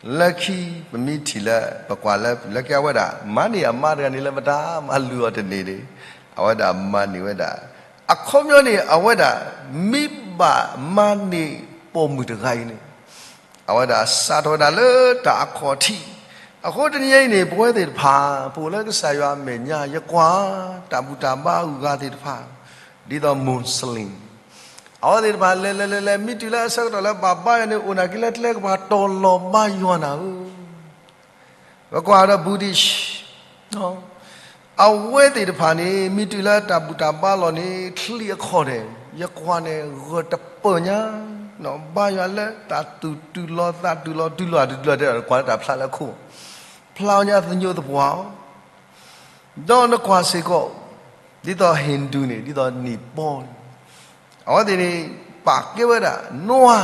လၢခံပမ့ၢ်ထံၣ်လၢ ပကွၢ်လၢ လၢခံအဝဲဒၣ် မၤန့ၢ်အမါတဂၤန့ၣ်လၢမတၤမၤလုၢ်အီၤတန့ၢ်န့ၣ်, အဝဲဒၣ်မၤန့ၢ်ဝဲဒၣ်, အခီပညီန့ၣ် အဝဲဒၣ် မ့ၢ်ဘၣ်မၤန့ၢ်ပိာ်မုၣ်တဂၤအံၤန့ၣ်, အဝဲဒၣ်စးထီၣ်ဝဲဒၣ်လၢတၢ်အခီၣ်ထံး, အဃိတနံၤအံၤန့ၣ် ပဝဲသ့ၣ်တဖၣ် ပအိၣ်လၢကစၢ်ယွၤအမဲာ်ညါ ယကွၢ် တၢ်ဘူၣ်တၢ်ဘါအဂုၤအဂၤသ့ၣ်တဖၣ် ဒ်သိး Muslim အဝဲသ့ၣ်တဖၣ်လဲၤလဲၤလဲၤလဲၤ မ့ၢ်တုၤလၢအဆၢကတီၢ်လၢဘၣ်ဘါယွၤန့ၣ် အိၣ်နာ်က့လၢကျဲကပၤ တီၤလီၤဘါယွၤနၤဧၢ, ပကွၢ်ဒီး Buddhist အဝဲသ့ၣ်တဖၣ်န့ၣ် မ့ၢ်တုၤလၢတၢ်ဘူၣ်တၢ်ဘါလီၢ်န့ၣ် ချံးအခီၣ်န့ၣ် ယကွၢ်န့ၣ် ဂၢၢ်တပၢၢ်ညါ, ဘါယွၤလၢတၢ်သူၣ်တုၤလီၤသးတုၤလီၤ တုၤလီၤတတုၤလီၤတဲဒီး ကွၢ်လၢတၢ်ဖျါလၢခိၣ်, ဖျါညါသညိသပှၢ်အီၤ ဒီးနကွၢ်စ့ၢ်ကီး ဒ်သိး Hindu န့ၣ် ဒ်သိး Nepal န့ၣ် အဝဲသ့ၣ်န့ၣ် ပာ်ကဲဝဲဒၣ်နွါ,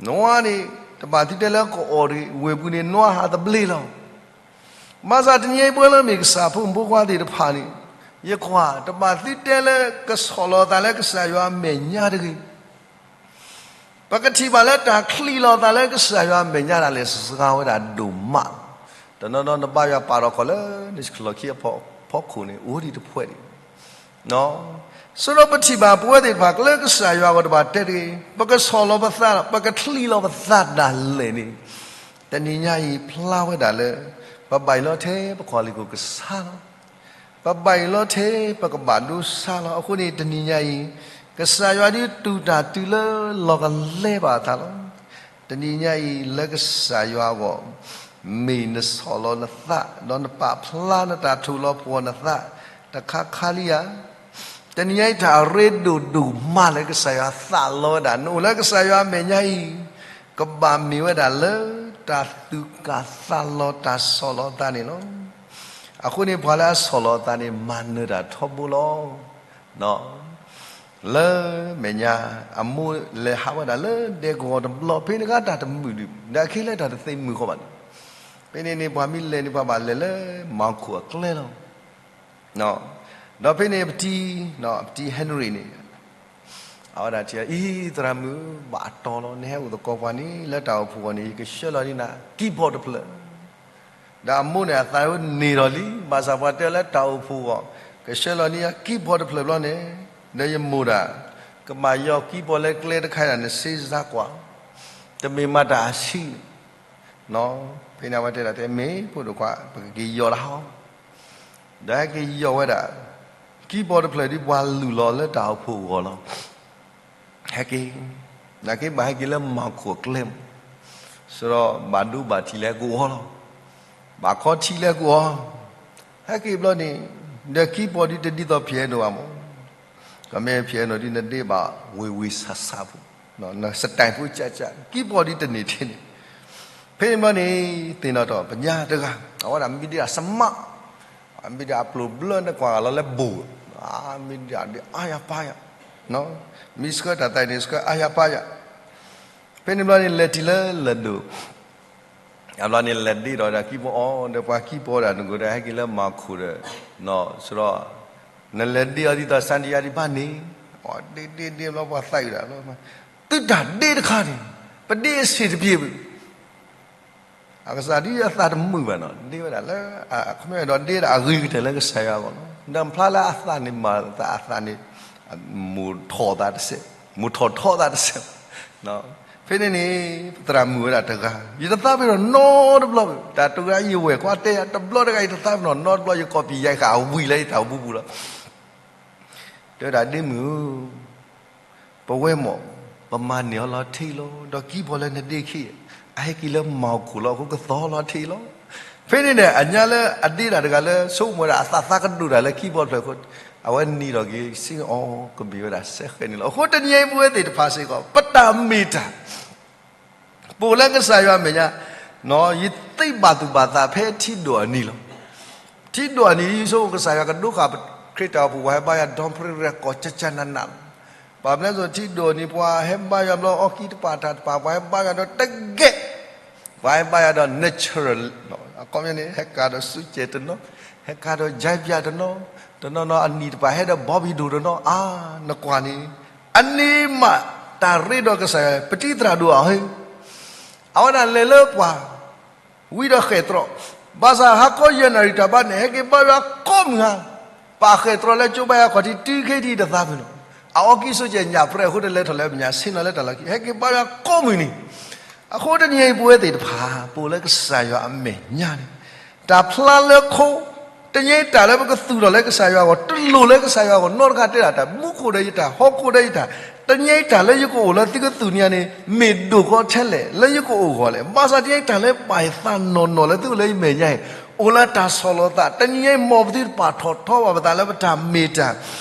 နွါန့ၣ် တဘၣ်သုတဲလၢကအီၣ်တဂ့ၤ, ဝ့ၢ်ပူၤန့ၣ် နွါဟးသဘျ့လီၤ. ဘၣ်ဆၣ်တနံၤအံၤပဝဲလၢမ့ၢ်ကစၢ်ဖိမုၣ်ဖိခွါသ့ၣ်တဖၣ်န့ၣ် ယကွၢ် တဘၣ်သုတဲလၢကဆီၣ်လီၤသးလၢကစၢ်ယွၤအမဲာ်ညါတဂ့ၤ ပကထံၣ်ဘၣ်လၢတၢ်ချံးလီၤသးလၢကစၢ်ယွၤအမဲာ်ညါဒၣ်လဲာ်စှၤဝဲဒၣ်ဒိၣ်မးလီၤ. တနီၤနီၤနဘါယွၤပာ်ထီၣ်ခီၣ်လၢနလီၢ်ခံအဖီခိၣ်န့ၣ် အိၣ်ဒံးတဖှဲးဒံး, ဆိဒီးပထံၣ်ဘၣ်ပဝဲသ့ၣ်တဖၣ် ကျဲကစၢ်ယွၤအဂီၢ်တဘၣ်တဲတဂ့ၤ, ပကဆီၣ်လီၤပသး, ပကချံးလီၤပသးဒၣ်လဲာ်န့ၣ်, တနံၤညါအံၤဖျါဝဲဒၣ်လၢ ပဘၣ်အံၤလီၤထဲပကီၢ်လံၤကစၢ်လီၤ. ပဘၣ်အံၤလီၤထဲပကဘၣ်ဒိဆါလီၤ. အဃိန့ၣ်တနံၤညါအံၤ ကစၢ်ယွၤဒုးတူၢ်တၢ်တုၤလၢလီၢ်ကလဲဘၣ်အသးလီၤ. တနံၤညါအံၤလၢကစၢ်ယွၤအဂီၢ် မ့ၢ်နဆီၣ်လီၤနသး, ဒီးနပာ်ဖျါနတၢ်ထိၣ်လီၤပှီၢ်နသး တခါခါလံဧါ. တနံၤညါအံၤတၢ်အရ့ဒိၣ်ဒိၣ်မးလၢကစၢ်ယွၤသးလီဝဲဒၣ် နအိၣ်လၢကစၢ်ယွၤအမဲာ်ညါအံၤ ကဘၣ်မ့ၢ်ဝဲဒၣ်လၢတၢ်သူၣ်ကၢ်သးလီၤတၢ်ဆီၣ်လီၤသးန့ၣ်လီၤ. အဃိန့ၣ်ပှၤလၢအဆီၣ်လီၤအသးန့ၣ် မၤနၢၤတၢ်ထီဘိလီၤ. လၢမဲာ်ညါ အမိၢ်လဲၤဟးဝဲဒၣ်လၢဒဲကဝီၤတဘျီ ဖဲန့ၣ်ကတၢ်တမုာ်ဒံး ဒီးအခဲလၢတၢ်တသ့မုာ်ဃီဘၣ်န့ၣ်, ဖဲန့ၣ်န့ၣ် ပှၤမ့ၢ်လဲၤန့ၣ် ပှၤဘၣ်လဲၤလၢမၤခိၣ်အကျဲလီၤ. ဒီးဖဲန့ၣ်ပတံၤ, ပတံၤ Henry န့ၣ် အဝဲဒၣ်တဲအံၤ သရၣ်မုၣ် ဘၣ်အတီလီၤ, နဟဲအိၣ်သကိးပှၤန့ၣ် လၢတၢ်အိၣ်ဖှိၣ်အဂီၢ်န့ၣ် ယကဆှၢလီၤန့ၢ်နၤ ကံဘီတဖျၢၣ်. ဒီးအမိၢ်န့ၣ်အသးန့ၣ်ဒီးလံ, ဘၣ်ဆၣ်ပှၤတဲလၢတၢ်အိၣ်ဖှိၣ်အဂီၢ် ကဆှၢလီၤန့ၢ်ယၤကံဘီတဖျၢၣ်ဘျီန့ၣ်, ဒီးယမိၢ်ဒၣ် ကဘၣ်ယီၤကံဘီလၢကျဲတခါအံၤ နစ့စါကွၢ်, တမ့ၢ်မၤတၢ်အဆံးန့ၣ် ဖဲန့ၣ်အဝဲတဲဒၣ်တဲ မ့ၢ်ဖိဒိၣ်ခွါ ပကက့ၤယီၤလၢဟီ, ဒီးဟဲက့ၤယီၤဝဲဒၣ် ကံဘီတဖျၢၣ်ဒ်ပှၤလုၢ်လီၤလၢတၢ်အိၣ်ဖှိၣ်အဂီၢ်လီၤ. ဟဲက့ၤ, နာ်က့ဘၣ်ဟဲက့ၤလၢမၤခိၣ်အကျဲမး, ဆိဒီးဘၣ်ဒိဘၣ်ထံးလၢကဝီၤလီၤ, ဘၣ်ခီထံးလၢကဝီၤ, ဟဲက့ၤဘျီန့ၣ်, ဒီးကံဘီဒ်တဒ်သိး piano ဘၣ်မး, ကမ့ၢ် piano ဒ်နဒ့ဘၣ်ဝ့ၤဝ့ၤဆးဆးဖိ, န style ဖိကၢ်ကၢ်, ကံဘီဒ်တန့ၢ်ထဲန့ၣ် ဖဲန့ၣ်ဘျီန့ၣ် သ့ၣ်နီၣ်ထီၣ်ပညါတဂၤ, အဝဲဒၣ်မံဒံးဒၣ် smart, မံဒံးဒၣ်အပျိၢ်ဘျၢ နကွၢ်ဂၤလီၤလၢဘိၣ်, မံဒံးဒၣ်ဒ်အါယၤပါယၤ, မ့ၢ်ဆှၢတၢ်သးန့ၣ် ဆှၢအါယၤပါယၤ, ဖဲန့ၣ်ဘျီန့ၣ် လဲၤတုၤလၢလၢၢ်ဒိၣ်, အဘျီန့ၣ် လဲၤဒ့ဒီးဒီးကံဘီအီၤ ဒီးပှၤကံဘီဒၣ်နကိးဒီး ဟဲက့ၤလၢမၤခိၣ်ဒီး, ဆိဒီး နလဲၤဒ့အီၤဒ်သိး စၣ်ဒံယါဒံးဘၣ်န့ၣ်, ဒ့ဒ့ဒ့ဘျီ ပှၤသးအုးဒၣ်လီၤ, သုတၢ်ဒ့တခါန့ၣ် ပဒ့အဆံးတပျ့ၤဘၣ်, အကစၢ်ဒ်အသးတမုာ်ဘၣ်နီၤ, ဒ့ဝဲဒၣ်လၢ ခီမ့ၢ်ဒီးဒ့ဒၣ်အဂ့ၤကတၢၢ်လၢကစၢ်ယွၤအဂီၢ်လီၤ. ဒီးဖျါလၢအသးန့ၣ်မၤသး အသးန့ၣ် မိၢ်ထီၣ်သးတစဲး, မိၢ်ထီၣ်ထီသးတစဲး, ဖဲန့ၣ်န့ၣ် ပသရၣ်မုၣ်ဝဲဒၣ်တဂၤ ယတသးပ့ၤနီၣ်နီတဘျီဘၣ်, တၢ်တဂၤယဝဲၢ်ကွၢ်တဲယၤတဘျီတဂၤ ယတသးပ့ၤနီၣ်နီတဘျီ ယကီၢ်ပံၤယါဃာ်အဝံၤလၢယတၢ်အိၣ်မူပူၤလီၤ. တဲဝဲဒၣ်ဒ့မုၣ်ဧၢ, ပဝဲမ့ၢ် ပမၤန့ၢ်အီၤလီၤထံးလီၤ, ဒီးကံဘီလၢနဒ့ခံ အဟဲက့ၤလၢမၤခိၣ်လီၤ, အဃိကသီလီၤထံးလီၤ. ဖဲန့ၣ်န့ၣ် အညါလၢအဒ့တၢ်တဂၤလၢ ဆိကမိၣ်ဝဲဒၣ်အသးသးကဒိၣ်တၢ်လၢကံဘီတဖျၢၣ်အဃိ, အဝဲနံၤထီၣ်က့ၤစ့ၢ်ကီး ကမ့ၢ်ဝဲဒၣ်စဲဃဲၤန့ၣ်လီၤ. အဃိတနံၤအံၤပဝဲသ့ၣ်တဖၣ်စ့ၢ်ကီး ပတၢ်မ့ၢ်တၢ် ပအိၣ်လၢကစၢ်ယွၤအမဲာ်ညါ, ယသ့ဘၣ်သူၣ်ဘၣ်သးဖဲထံဒိၣ်အနံၤလီၤ. ထံဒိၣ်အနံၤ ယဆိကမိၣ်ကစၢ်ယွၤကဒိဃာ်ခရံာ်တၢ်အိၣ်ဖှိၣ် ပှၤဟဲဘါယွၤ ဒီပြံရဲၣ် ကီၢ်ကၠၢကၠၢနးနးလီၤ. ဘၣ်မနုၤအဃိ ထံဒိၣ်အနံၤ ပှၤဟဲဘါယွၤဘျီ အီၣ်ကံတပာ်တၢ်တပာ် ပှၤဟဲဘါယွၤဒီးတကဲး, ပှၤဟဲဘါယွၤဒီး natural အခီပညီန့ၣ် ဟဲကၤဒီးစူကဲးတနီၤ, ဟဲကၤဒီး ကၠဲပၠးတနီၤ, တနီၤနီၤအနံၣ်တပာ်ဟဲဒီး ဘီဘံၣ်ဒိၣ်တနီၤ, အါ နကွၢ်န့ၣ်, အန့ၣ်မးတၢ်ရ့ဒီးကစၢ်ယွၤ ပတံၤသရၣ်ဒိၣ်အီၤဟ့ၣ်, အဝဲဒၣ်လဲၤလၢပှၤ ဝံဒီးဃဲၣ်တြီ, ဘၣ်ဆၣ်ဟါခီယဲၢ်နၣ်ရံၣ်တၢ်ဘါန့ၣ် ဟဲက့ၤဘါယွၤကိးမုၢ်ဟါ, ပာ်ဃဲၣ်တြီလၢကၠိဘါယွၤခီၣ်ထံးတုၤခဲအံၤတသးပ့ၤနီၣ်, အအီၣ်ကံဆိကဲးညၣ်ပြဲအဃိတလဲၤထီၣ်လၢအမဲာ်ညါ ဆ့ၣ်နီၤလၢတၢ်လီၢ်ခံ ဟဲက့ၤဘါယွၤကိးမုၢ်နံၤ, အဃိတနံၤအံၤပဝဲသ့ၣ်တဖၣ် ပအိၣ်လၢကစၢ်ယွၤအမဲာ်ညါန့ၣ်, တၢ်ဖျါလၢခိ တနံၤအံၤတၢ်လၢပကသူၣ်ထီၣ်လၢကစၢ်ယွၤအဂီၢ် တလိၣ်လၢကစၢ်ယွၤအဂီၢ် နီတဂၤတဲဒၣ်တၢ် မူခိၣ်ဒီးယတၢ် ဟီၣ်ခိၣ်ဒီးယတၢ်, တနံၤအံၤတၢ်လၢယကအိၣ်လၢသုကသူၣ်န့ၢ်ယၤန့ၣ် မ့ၢ်ဒိၣ်ကီထဲလဲၣ် လၢယကအိၣ်အဂီၢ်လဲၣ်, ဘၣ်ဆၣ်တနံၤအံၤတၢ်လၢဘၣ်ယသးနီၢ်နီၢ်လၢသုအိၣ်လၢယမဲာ်ညါအံၤ အိၣ်လၢတၢ်ဆီၣ်လီၤသး, တနံၤအံၤမ်ပသုတပာ်ထီၣ်ထီဘၣ်ပသးလၢပတၢ်မ့ၢ်တၢ်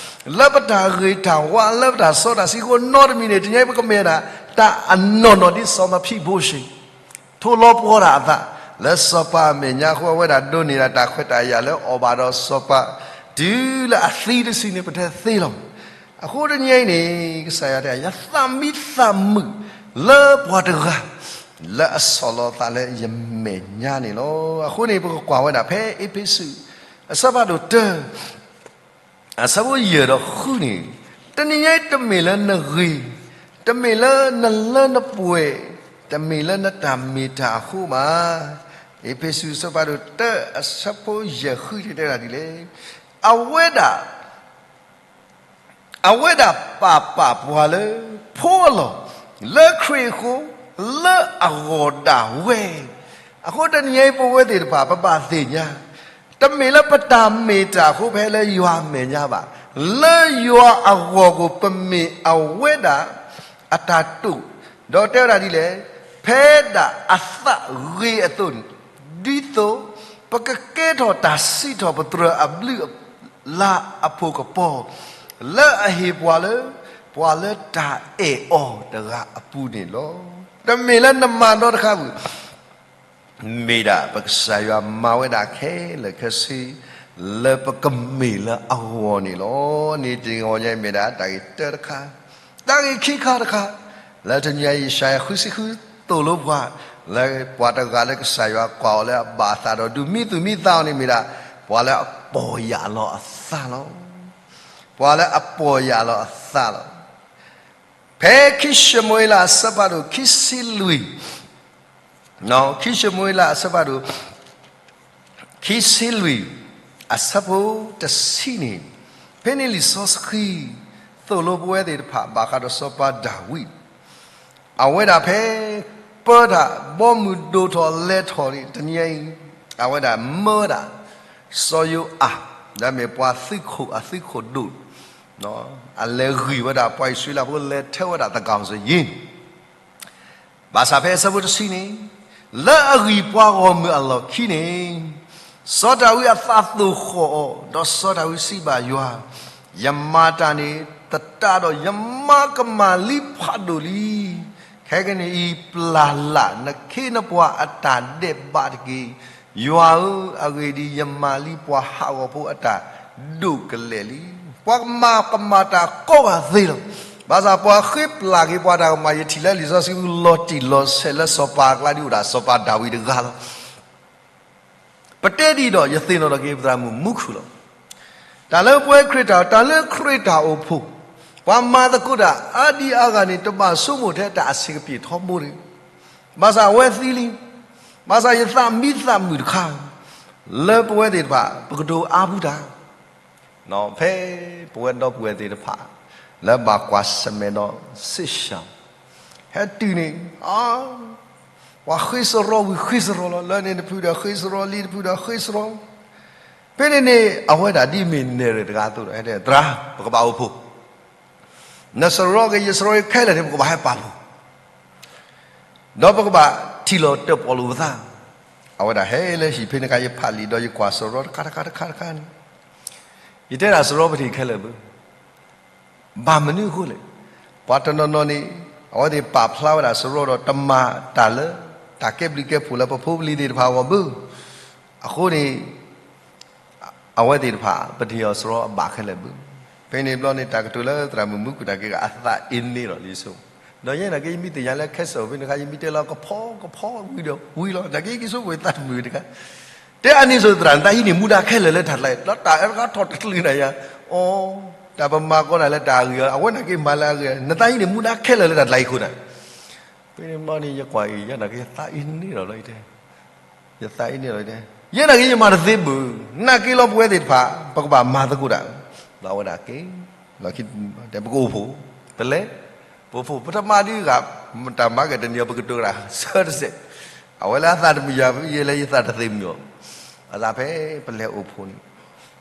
လၢပတၢ်ဂ့ၤတၢ်ဝါ လၢပတၢ်စီတၢ်ဆှံအဃိ နီတမံၤန့ၣ် တနံၤအံၤပကမ့ၢ်ဝဲဒၣ် တၢ်အနီၢ်နီၢ်ဒ်စီၤမၤဖံးဘိၡ့ ထိၣ်လီၤပှီၢ်တၢ်အသး လၢစီၤပၤအမဲာ်ညါအဃိ အဝဲဒၣ်ဒိးန့ၢ်ဒၣ်တၢ်ခွဲးတၢ်ယာ်လၢအီၣ်ဘၣ်ဒီးစီၤပၤ တုၤလၢအသံတစုန့ၣ် ပတဲသ့လီၤ. အဃိတနံၤအံၤန့ၣ် ကစၢ်ယွၤတဲ ယသးမံသးမုာ်လၢပှၤတဂၤ လၢအဆီၣ်လီၤသးလၢယမဲာ်ညါန့ၣ်လီၤ. အဃိန့ၣ် ပကကွၢ်ဝဲဒၣ်ဖဲအ့းဖ့းစူး အဆၢဖးဒိၣ်တၢ အဆၢဖိယဲၢ်ဒီးဃုန့ၣ်, တနံၤညါအံၤတမ့ၢ်လၢနဂ့ၤ, တမ့ၢ်လၢနလၢနပှဲၤ, တမ့ၢ်လၢနတၢ်မ့ၢ်တၢ်အဃိဘၣ်. အ့းဖ့းစူးအဆၢဖးဒိၣ်တၢ အဆၢဖိယဲၢ်ဃုန့ၣ်တဲဒၣ်ဒ်လဲၣ်, အဝဲဒၣ် အဝဲဒၣ်ပာ်ပာ်ပှၤလၢ ဖိအလီၢ်, လၢခရံာ်အဃိ, လၢအဂီၢ်ဒၣ်ဝဲ. အဃိတနံၤအံၤ ပဝဲသ့ၣ်တဖၣ် ပဘၣ်သ့ၣ်ညါ, တမ့ၢ်လၢပတၢ်မ့ၢ်တၢ်အဃိ ဖဲလၢယွၤအမဲာ်ညါဘၣ်. လၢယွၤအဂီၢ်အဃိ ပမ့ၢ်အဝဲဒၣ်အတၢ်တိာ်, ဒီးတဲဝဲဒၣ်ဒ်လဲၣ်, ဖဲဒၣ်အသးဂ့ၤအသိးန့ၣ်, ဒ်သိးပကကဲထီၣ်တၢ်စံးထီၣ်ပတြၢၤအဘျုးအလၤအဖှိၣ်ကပီၤ, လၢအဟ့ၣ်ပှၤလၢ ပှၤလၢတၢ်အဲၣ်အီၤတဂၤအပူၤန့ၣ်လီၤ. တမ့ၢ်လၢနမၤဒီတခါပူၤ, မ့ၢ်ဒၣ်ပကစၢ်ယွၤမၤဝဲဒၣ်ခဲလၢာ်ခဲဆ့ လၢပကမ့ၢ်လၢအဂီၢ်န့ၣ်လီၤ. န့ၣ်တနံၤအံၤမ့ၢ်ဒၣ်တၢ်ဂ့ၢ်တၢတခါ, တၢ်ဂ့ၢ်ခံခါတခါ, လၢတနံၤအံၤ ယၡါယၤဃုဆံဃုသိၣ်လိပှၤ, လၢပှၤတဂၤလၢကစၢ်ယွၤကွၢ်အီၤလၢအဘၣ်အသးဒီး ဒုးမံသူၣ်မံသးအီၤန့ၣ်မ့ၢ်ဒၣ် ပှၤလၢအပီၢ်ယၢ်လီၤအသးလီၤ. ပှၤလၢအပီၢ်ယၢ်လီၤအသးလီၤ. ဖဲခံၡမူၤအ့လးအဆၢဖးဒိၣ်ခံဆံလွံၢ်, ခံၡမူၤအ့လးအဆၢဖးဒိၣ် ခံဆံလွံၢ် အဆၢဖိတဆံန့ၣ်, ဖဲန့ၣ်လံာ်စီဆှံ သိၣ်လိပဝဲသ့ၣ်တဖၣ် ဘၣ်ဃးဒီးစီၤပၤဒၤဝံး, အဝဲဒၣ်ဖဲ ပၢတၢ်ဘီမုၢ်ဒိၣ်ထီၣ်လဲၤထီၣ်န့ၣ် တနံၤအံၤ အဝဲဒၣ်မၢဝဲဒၣ် စီၤယိၤအၤ, ဒီးမ့ၢ်ပှၤသုးခိၣ်အသုးခိၣ်ဒိၣ်, အလဲၤဂံၢ်ဝဲဒၣ်ပှၤအံၣ်စရ့လးဖိ လဲၤထၢဝဲဒၣ်သးကီၢ်စယ့ၣ် ဘၣ်ဆၣ်ဖဲအဆၢဖိတဆံန့ၣ်, လၢအဂံၢ်ပှၤဂီၢ်မုၢ်အလီၢ်ခံန့ၣ်, စီၤဒၤဝံးအသးသိၣ်ဃီၣ်အီၤ, ဒီးစီၤဒၤဝံးစံးဘၣ်ယွၤ, ယမၤတၢ်န့ၣ်သတးဒီး ယမၤကမၣ်လံဖးဒိၣ်လံ. ခဲကနံၣ်အံၤ ပျၢ်လၢ်နခ့နပှၤအတၢ်ဒဲးဘးတက့ၢ်. ယွၤဧၢ, အဂ့ၢ်ဒ်အံၤ, ယမၤလံပှၤဟးဂီၤဖိအတၢ်ဒိၣ်ကလဲာ်လံ. ပှၤကမၤကမၣ်တၢ်ကိးဂၤသ့လီၤ. ဘၣ်ဆၣ်ပှၤဃ့ပျၢ်က့ၤပှၤတၢ်ကမၣ် ယထံၣ်လၢလံာ်စီဆှံလီၤတံၢ်လီၤဆဲးလၢစီၤပၤအကျါဒ်အိၣ်ဒၣ် စီၤပၤဒၤဝံးတဂၤလီၤ. ပတဲဒ်အံၤဒီး ယသ့ၣ်နီၣ်ထီၣ်က့ၤပသရၣ်မုၣ်မူခိၣ်လီၤ. တၢ်လၢပဝဲခရံာ်တၢ်, တၢ်လၢခရံာ်တၢ်အိၣ်ဖှိၣ်, ပှၤမၤသကိးတၢ်အါဒံအါဂၤန့ၣ် တဘၣ်ဆိကမိၣ်ထဲတၢ်အဆံးကပျ့ၤထီဘိန့ၣ်, ဘၣ်ဆၣ်အဝဲသံလံ. ဘၣ်ဆၣ်ယသးမံသးမုာ်တခါ, လၢပဝဲသ့ၣ်တဖၣ် ပကတိၤအါပူၤတၢ် ဖဲပဝဲဒီပုၢ်ဝဲၢ်သ့ၣ်တဖၣ် လၢဘၣ်ကွၢ်ဆၢၣ်မဲာ်ဒီး စ့ၣ်ၡၢၣ် ဟဲတုၤန့ၣ်, ပှၤဃ့စရီဝံၤဃ့စရီလီၤ. လၢန့ၣ်တဖုဒီးဃ့စရီ, လံာ်တဖုဒီးဃ့စရီ. ဖဲန့ၣ်န့ၣ် အဝဲဒၣ်ဒ်မ့ၢ်နဲၣ်ရွဲၣ်တဂၤအသိးဒီး ဟဲတဲ သရၣ်, ပကဘၣ်အိၣ်ဖှိၣ်, နစရီက့ၤယစရီက့ၤခဲလၢာ်န့ၣ် ပကဘၣ်ဟဲပာ်ဖှိၣ် ဒီးပကဘၣ်ထံၣ်လီၤတၢၣ်ပီၣ်လိာ်ပသး. အဝဲဒၣ်ဟဲလၢဟံၣ်ဖဲန့ၣ်အခါ ယဖးလံာ်ဒီးယကွၢ်စရီတခါတခါတခါတခါန့ၣ်, ယတဲဒၣ်စရီပထံၣ်ခဲလၢာ်ဘၣ်, ဘၣ်မနုၤအဃိလဲၣ်. ပှၤတနီၤနီၤန့ၣ် အဝဲသ့ၣ်ပာ်ဖျါဝဲဒၣ်စရီဒီးတမၤတၢ်လၢ တၢ်ကဲဘျုးကဲဖှိၣ်လၢပဖိပလံၤသ့ၣ်တဖၣ်အဂီၢ်ဘၣ်. အဃိန့ၣ် အဝဲသ့ၣ်တဖၣ် ပထံၣ်အီၤစရီအဘၣ်ခဲလၢာ်ဘၣ်. ဖဲန့ၣ်ဘျီန့ၣ် တၢ်ကတိၤလၢသရၣ်မုၣ်မူခိၣ်တၢ်က့ၤဂၤ အသးအ့န့ၢ်လီၤလံစိ, ဒီးယဲနာ်က့ ယမ့ၢ်သ့ၣ်ညါလၢခဲစၢၣ်ဖဲန့ၣ်အခါ ယမ့ၢ်တဲလီၤကဖီကဖီဝံၤဒီးဝံၤလီၤ. နာ်က့ ယက့ၤဆိကမိၣ်သးတမုာ်တခါ, တဲအန့ၣ်စိသရၣ် နသးဟံးန့ၢ်မူဒါခဲလၢာ်လၢတၢ်ကျါအံၤ, ဒီးတၢ်အၢတခါထီၣ်တချုးနၤယၤ, အိ, တၢ်ပမၤကီးတၢ်လၢတၢ်အဂ့ၤအီၤ အဝဲနာ်က့မၤလၢအဂ့ၤ, နသးဟံးန့ၢ်မူဒါခဲလၢာ်လၢတၢ်ကျါအံၤအဃိန့ၣ် ဖဲန့ၣ်ဘျီန့ၣ် ယကွၢ်အံၤ ယဲနာ်က့ ယသးအ့န့ၢ်လီၤလီၤ ယတဲ, ယသးအ့န့ၢ်လီၤ ယတဲ, ယဲနာ်က့ယမၤတသ့ဘၣ်, နာ်က့လီၤပဝဲသ့ၣ်တဖၣ် ပကဘၣ်မၤသကိးတၢ်, ဒီးအဝဲဒၣ်က့ၤ, လီၢ်ခံ တဲပကအိၣ်ဖှိၣ်, ပလဲၤ, ပအိၣ်ဖှိၣ် ပတမၤဒ်ဂၤ, တၢ်မၤက့ၤတနံၤအံၤ ပကတိၤတၢ်ဆၢတစဲး, အဝဲလၢအသးတမုာ်ယၤ ယဲလၢယသးတသ့မုာ်အီၤ, အသးဖဲပလဲၤအိၣ်ဖှိၣ်န့ၣ်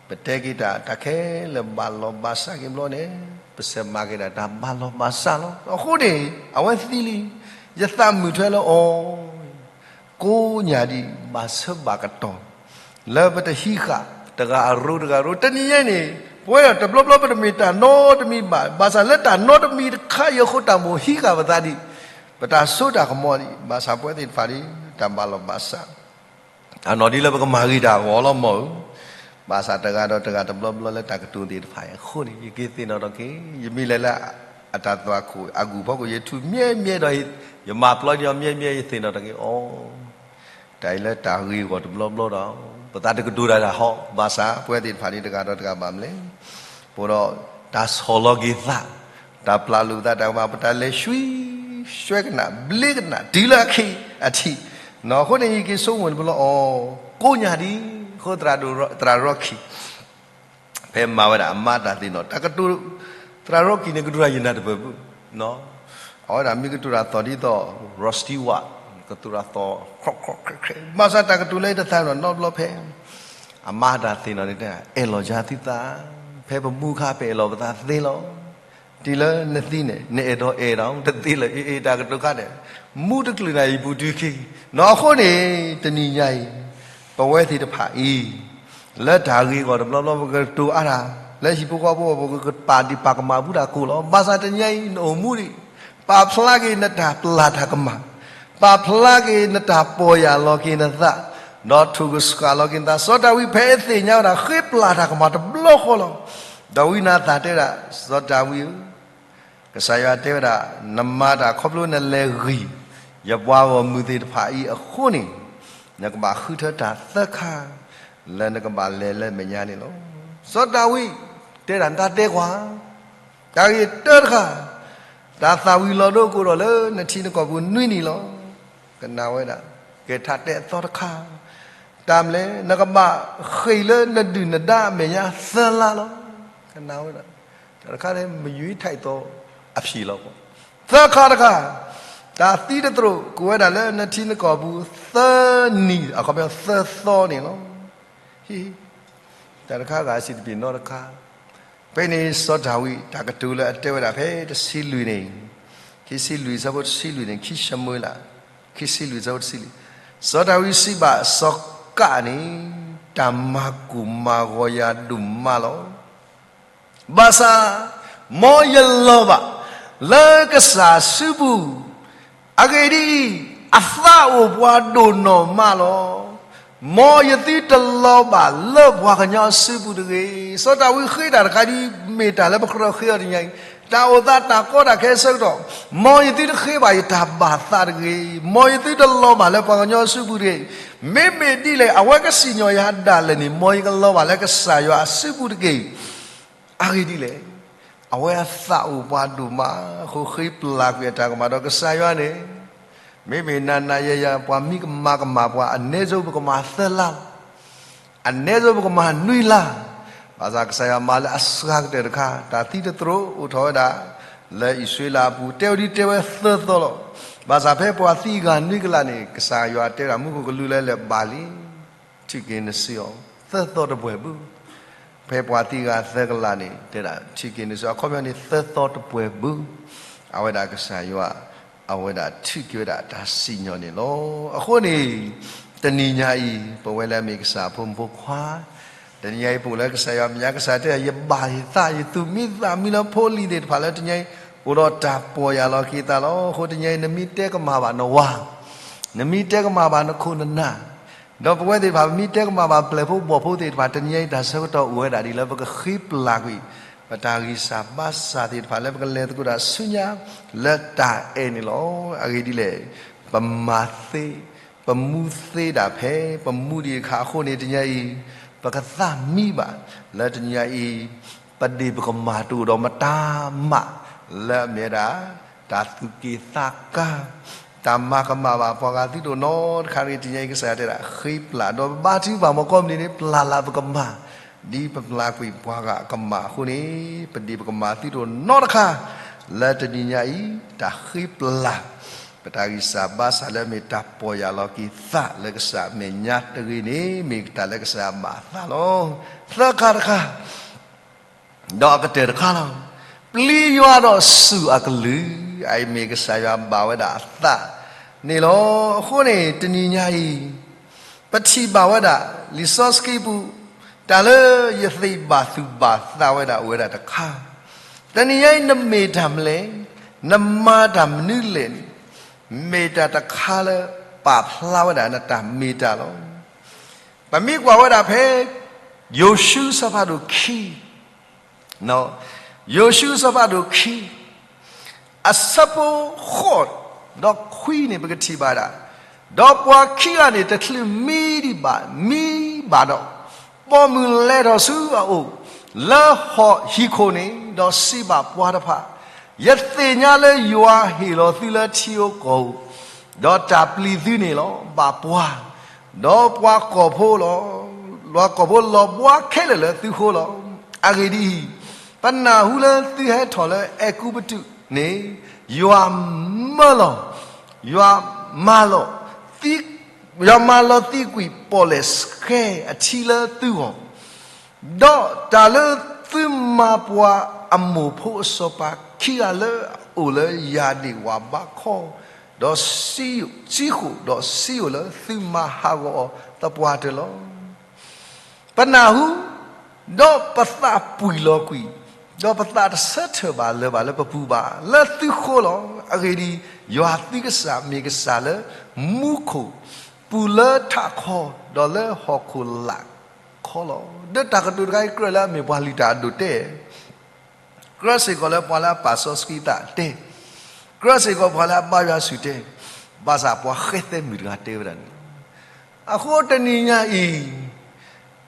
ပတဲက့ၤတၢ် တၢ်ခဲလၢာ်ဘၣ်လီၤဘၣ်စးက့ၤဘျီန့ၣ် ပစးမၤက့ၤဒၣ်တၢ်ဘၣ်လီၤဘၣ်စးလီၤ. အဃိန့ၣ် အဝဲသံလံ, ယသးမုာ်ထွဲလၢအီၤ, ကိးညါဒံးဘၣ်ဆၢဘၣ်ကတီၢ် လၢပတဟံးဃာ်တဂၤအရိတဂၤအရိ, တနံၤညါန့ၣ် ပဝဲဒၣ်တဘျီဘျီပတမ့ၢ်တၢ်နီတမံၤဘၣ်, ဘၣ်ဆၣ်လၢတၢ်နီတမံၤတခါအံၤအဃိ တၢ်မိၣ်ဟံးဃာ်ပသးဒံး, ပတၢ်စိတၢ်ကမီၤဒံး, ဘၣ်ဆၣ်ပဝဲသ့ၣ်တဖၣ်န့ၣ် တၢ်ဘၣ်လီၤဘၣ်စး အနီၢ်ဒ်လၢပကမၤဂ့ၤတၢ်အဂီၢ်လီၤမၢ်ဧၢ, ဘၣ်ဆၣ်တဂၤဒီးတဂၤတဘျီဘျီလၢတၢ်ကတိၤသ့ၣ်တဖၣ်အံၤအဃိန့ၣ် ယက့ၤသ့ၣ်နီၣ်ထီၣ်က့ၤ, ယမ့ၢ်လဲၤလၢအတၢ်သွၣ်ခိၣ်အဂုၤအဂၤ ယထူၣ်မံမံဒီး ယမၤပျီန့ၢ်အီၤမံမံ ယသ့ၣ်နီၣ်ထီၣ်က့ၤအီၤ, တၢ်အံၤလၢတၢ်ဂ့ၢ်အဂီၢ်တဘျီဘျီဒီး ပသးတကတိၤတၢ်တၢ်ဟီ, ဘၣ်ဆၣ်ပဝဲသ့ၣ်တဖၣ်န့ၣ်တဂၤဒီးတဂၤဘၣ်မနုၤလဲၣ် ပဒီးတၢ်ဆီၣ်လီၤက့ၤသး, တၢ်ပျၢ်လိာ်သးတၢ်ကမၣ် ပတၢ်လဲၤဆှံ, ဆှဲကနၣ်ဘျ့ကနၣ်တုၤလၢအခံအထံး, အဃိန့ၣ် ယက့ၤဆိကမိၣ်တဘျီလီၤအီၤ, ကိးညါဒံး, အဃိသရၣ်ဒိၣ် သရၣ်ရီခံ ဖဲမၤဝဲဒၣ်အမါတၢ်သ့ၣ်နီၣ် တၢ်ကတိၤ သရၣ် Rocky န့ၣ် ကတိၤတၢ်ယနၢ်တပၢၢ်ဘၣ်. အဝဲဒၣ်မ့ၢ်ကတိၤတၢ်သီၣ်ဒ်သိး Rod Stewart ကတိၤတၢ်သီၣ် ခြဲးခြဲး ဘၣ်ဆၣ်တၢ်ကတိၤလၢယတသးနီၣ်နီတဘျီဖဲ အမၤတၢ်သ့ၣ်နီၣ်န့ၣ် အဲၣ်လီၤယၤသုသး, ဖဲပမူအခါ ပအဲၣ်လီၤပသးသ့လီၤ. တုၤလၢနသံန့ၣ် နအဲၣ်ဒိးအဲၣ်ဒိးတသ့လၢၤ. အ့ၣ်အ့ၣ် တၢ်ကတိၤခါန့ၣ် မူတချုးနၤအံၤပူၤတုၤခံ, နီၢ်အဃိန့ၣ် တနံၤညါအံၤ ပဝဲသ့ၣ်တဖၣ်အံၤ လၢတၢ်ဂ့ၢ်အဂီၢ်တဘျီဘျီ ပကတိၤအါတၢ် လၢဟံၣ်ဖိဃီဖိအပူၤ ပကပာ်ဒံးပာ်ကမၣ်ဘူးတၢ်ကိၢ်လီၤ. ဘၣ်ဆၣ်တနံၤညါအံၤ နအိၣ်မူဒံး, ပာ်ဖျါက့ၤနတၢ်ပျၢ်တၢ်ကမၣ်, ပာ်ဖျါက့ၤနတၢ်ပီၢ်ယၢ်လီၤက့ၤနသး, ဒီးထိၣ်ကဆှၣ်လီၤက့ၤနသး. စီၤဒၤဝံးဖဲအသ့ၣ်ညါဝဲဒၣ် ဃ့ပျၢ်တၢ်ကမၣ်တဘျီဃီလီၤ. ဒီးဝံနၤသၣ်တဲဝဲဒၣ်, စီၤဒၤဝံးဧၢ, ကစၢ်ယွၤတဲဝဲဒၣ်, နမၤတၢ်ခီဖျိနလဲၤဂံၢ် ယပှၤဂီၢ်မုၢ်သ့ၣ်တဖၣ်အံၤအဃိန့ၣ်, နကဘၣ်ဃုထၢတၢ်သၢခါ လၢနကဘၣ်လဲၤလၢမဲာ်ညါန့ၣ်လီၤ. စီၤဒၤဝံးတဲဒၣ်, နတၢ်တဲကွၢ်, တၢ်ဂ့ၢ်တၢတခါ, တၢ်သၣ်ဝံၤလီၤဒိကအိၣ်ထီၣ်လၢနထံနကီၢ်ပူၤနွံနံၣ်လီၤ. ကနၣ်ဝဲဒၣ်, ကဲထီၣ်တဲအသီတခါ, တၢ်မနုၤလဲၣ်, နကဘၣ်ဃ့ၢ်လၢနဒုၣ်နဒါအမဲာ်ညါသၢလါလီၤ. ကနၣ်ဝဲဒၣ်, တၢ်တခါန့ၣ် မယူၤထံၣ်သီအဖံးလီၤ. သၢခါတခါ, တၢ်သံတသရိာ်ကအိၣ်ဝဲဒၣ်လၢနထံနကီၢ်ပူၤသၢနံၣ်, အခီပညီသၢသီန့ၣ်လီၤ. ဟံ, တၢ်တခါဂၤစံးတပ့ၤနီတခါ, ဖဲန့ၣ်စီၤဒၤဝံး တၢ်ကတိၤလၢအတဲဝဲဒၣ်ဖဲတဆံလွံၢ်န့ၣ်, ခံဆံလွံၢ်ဆၢဖိတဆံလွံၢ်န့ၣ်, ခံၡမူၤအ့လး, ခံဆံလွံၢ်ဆၢဖိတဆံလွံၢ်, စီၤဒၤဝံးစံးဘၣ်စီၤကးန့ၣ်, တၢ်မၤကိၢ်မၤဂီၤယၤဒိၣ်မးလီၤ. ဘၣ်ဆၣ်, မ်ယလီၤဘၣ်လၢကစၢ်အစုပူၤ, အဂ့ၢ်ဒ်အံၤ, အသးအိၣ်ပှၤဒိၣ်နီၢ်မးလီၤ. မ်ယသုတလီၤဘၣ်လၢပှၤကညီအစုပူၤတဂ့ၤ. စီၤဒၤဝံးဃ့တၢ်တခါဒ်အံၤမ့ၢ်တၢ်လၢပကြၢးဃ့အီၤတနံၤညါအံၤ, တၢ်အိၣ်သးတၢ်ကီတၢ်ခဲအဆၢကတီၢ်, မ်ယသုတဃ့ဘၣ်ယတၢ်ဘၣ်သးတဂ့ၤ. မ်ယသုတလီၤဘၣ်လၢပှၤကညီအစုပူၤတဂ့ၤ. မ့မ့ၢ်ဒ်လဲၣ် အဝဲကစံၣ်ညီၣ်ယၤဒၣ်လဲာ်န့ၣ်, မ်ယကလီၤဘၣ်လၢကစၢ်ယွၤအစုပူၤတက့ၢ်. အဂ့ၢ်ဒ်လဲၣ်, အဝဲအသးအိၣ်ပှၤဒိၣ်မးအဃိ ဃ့ပျၢ်ကွံာ်အတၢ်ကမၣ်ဒီးကစၢ်ယွၤန့ၣ်, မ့မ့ၢ်နၤနၤယၤယၤ ပှၤမ့ၢ်ကမၤကမၣ်ပှၤ အနည်းဆုံးပကမၤသၢလါ, အနည်းဆုံးပကမၤနွံလါ, ဘၣ်ဆၣ်ကစၢ်ယွၤမၤလၢအစှၤကတၢၢ်တခါ, တၢ်သံတသရိာ်အိၣ်ထီၣ်ဝဲဒၣ် လၢအံၣ်စရ့လးအပူၤ, တဲဝဲဒ်တဲဝဲသၢသီလီၤ. ဘၣ်ဆၣ်ဖဲပှၤသံဂၤနွံကလးန့ၣ် ကစၢ်ယွၤတဲဝဲဒၣ်မူခိၣ်ကလူးလၢလဲၤဘၣ်လံ ထုးက့ၤနစုအီၤ သၢသီတပှဲၤဘၣ်. ဖဲပှၤသံဂၤသၢကလးန့ၣ် တဲဒၣ်ထုးက့ၤနစု, အခီပညီန့ၣ် သၢသီတပှဲၤဘၣ်. အဝဲဒၣ်ကစၢ်ယွၤ, အဝဲဒၣ်ထုးက့ၤဝဲဒၣ်တၢ်စံၣ်ညီၣ်န့ၣ်လီၤ. အဃိန့ၣ်, တနံၤညါအံၤ ပဝဲလၢအမ့ၢ်ကစၢ်ဖိမုၣ်ဖိခွါ, တနံၤညါအံၤပအိၣ်လၢကစၢ်ယွၤမဲာ်ညါ ကစၢ်တဲ ယဘၣ်ယသး ယသူၣ်မံသးမံလၢဖိလံၤသ့ၣ်တဖၣ်လၢတနံၤညါအံၤ အိၣ်ဒီးတၢ်ပီၢ်ယၢ်လီၤက့ၤသးလီၤ. အဃိတနံၤညါအံၤ နမ့ၢ်တဲကမၣ်ဘၣ်နဝၤ, နမ့ၢ်တဲကမၣ်ဘၣ်နခိၣ်နနၢ်, ဒီးပဝဲသ့ၣ်တဖၣ် ပမ့ၢ်တဲကမၣ်ဘၣ်ပျဲၢ်ဖိဘီၣ်ဖိသ့ၣ်တဖၣ် တနံၤညါအံၤတၢ်ဆၢကတီၢ်အိၣ်ဝဲဒၣ်ဒ်လၢပကဃ့ပျၢ်ကွံာ် ပတၢ်ဂံၢ်စၢ်ဘါစၢ်သ့ၣ်တဖၣ်လၢပကလဲၤသကိးတၢ်ဆူညါလၢတၢ်အဲၣ်န့ၣ်လီၤ. အဂ့ၢ်ဒ်လဲၣ်, ပမၤသ့, ပမူသ့ဒၣ်ဖဲ ပမူဒံးအခါအဃိန့ၣ် တနံၤညါအံၤ ပကသးမံဘၣ် လၢတနံၤညါအံၤ ပဒ့ၣ်ပကမၣ်တအိၣ်ဒီးမတၤမး လၢအမ့ၢ်ဝဲဒၣ် တၢ်သူၣ်က့ၣ်သးကါ, တၢ်မၤကမၣ်ဘၣ်ပှၤဂၤသုတအိၣ်နီတခါတဂ့ၤ. တနံၤညါအံၤကစၢ်ယွၤတဲဒၣ် ဃ့ပျၢ် ဒီးပဘါထုကဖၣ်မီၤကီမနံၤန့ၣ် ပျၢ်လၢပကမၣ် ဒ်ပပျၢ်ကွံာ်ပှၤဂၤအကမၣ်အဃိန့ၣ် ပဒ့ၣ်ပကမၣ်သုတအိၣ်နီတခါ လၢတနံၤညါအံၤ တၢ်ဃ့ပျၢ် ပတၢ်ဂံၢ်စၢ်ဘါစၢ်လၢအမ့ၢ်တၢ်ပီၢ်ယၢ်လီၤက့ၤသးလၢကစၢ်အမဲာ်ညါတဂ့ၤန့ၣ် မ့ၢ်တၢ်လၢကစၢ်ယွၤဘၣ်အသးလီၤ. သၢခါတခါ ဒီးအကတၢၢ်တခါလီၤ. ပျံၤယွၤဒီးစူၣ်အကလုၢ်, အအံၤမ့ၢ်ကစၢ်ယွၤဘၣ်ဝဲဒၣ်အသးန့ၣ်လီၤ. အဃိန့ၣ် တနံၤညါအံၤ ပထံၣ်ဘၣ်ဝဲဒၣ် လံာ်စီဆှံပူၤ တၢ်လၢယသ့ၣ်ဘၣ်သူၣ်ဘၣ်သးဝဲဒၣ်အိၣ်ဝဲဒၣ်တခါ, တနံၤညါအံၤ နမ့ၢ်တၢ်မနုၤလဲၣ်, နမၤတၢ်မနုၤလဲၣ်န့ၣ် မ့ၢ်တၢ်တခါလၢပာ်ဖျါဝဲဒၣ်နတၢ်မ့ၢ်တၢ်လီၤ. ပမ့ၢ်ကွၢ်ဝဲဒၣ်ဖဲ ယိၤၡူအဆၢဖးဒိၣ်ခံ, ယိၤၡူအဆၢဖးဒိၣ်ခံ, အဆၢဖိဃိး ဒီးခွံန့ၣ် ပကထံၣ်ဘၣ်ဒၣ်, ဒီးပှၤခံဂၤန့ၣ် တချုးမံဒံးဘၣ် မံဘၣ်ဒီး, ပိာ်မုၣ်လဲၤထီၣ်ဆူအအိၣ် လၢဟီၣ်ဟံၣ်ခိၣ်န့ၣ် ဒီးစံးဘၣ်ပှၤတဖၣ်, ယသ့ၣ်ညါလၢယွၤဟ့ၣ်လီၤသုလၢထံဧိၤကီၢ်ဧိၤ, ဒီးတၢ်ပျံၤသုန့ၣ်လီၤ ဘၣ်ပှၤ, ဒီးပှၤကီၢ်ဖိလီၤ, ပှၤကီၢ်ဖိလီၤဘှါခဲလၢာ်လၢသုဃိလီၤ. အဂ့ၢ်ဒ်အံၤ, ပနၢ်ဟူလၢသုဟဲထီၣ်လၢအဲၤကူပတူးန့ၣ်, ယွၤမၢလီၤ, ယွၤမၤလီၤ, ယွၤမၤလီၤသံကွံာ်ပီၣ်လဲၣ်ဆှဲအထံလၢသုဂီၢ်, ဒီးတၢ်လၢသုမၤပှၤအမိၢ်ဖိအစီၤပၤခံဂၤလၢအအိၣ်လၢယၢ်ဒ့ၣ် ဝၤဘးခီ, ဒီးစံဃိၣ်, ဒီးစံဃိၣ်လၢသုမၤဟးဂီၤအီၤသပှၢ်တၢၢ်လီၤ. ပနၢ်ဟူ, ဒီးပသးပှံၢ်လီၤကွံာ်, ဒီးပသးတဆၢထၢၣ်ဘၣ်လၢၤဘၣ်လၢပပူၤဘၣ်လၢသုဃိလီၤ. အဂ့ၢ်ဒ်အံၤ, ယွၤသုကစၢ်မ့ၢ်ကစၢ်လၢမူခိၣ်, ပူၤလၢထးခီ, ဒီးလၢဟီၣ်ခိၣ်လာ်ခီလီၤ. ဒီးတၢ်ကတိၤတခါအံၤ ကြၢးလၢအမ့ၢ်ပှၤလုၢ်တၢ်အဒိၣ်တဲ ကြၢးစ့ၢ်ကီးလၢပှၤလၢအပာ်စီဆှံသးတဲ, ကြၢးစ့ၢ်ကီးပှၤလၢအဘါယွၤဆူၣ်တဲ, ဘၣ်ဆၣ်ပှၤဃဲသဲမုၣ်တဂၤတဲဝဲဒၣ်န့ၣ်လီၤ. အဃိတနံၤညါအံၤ,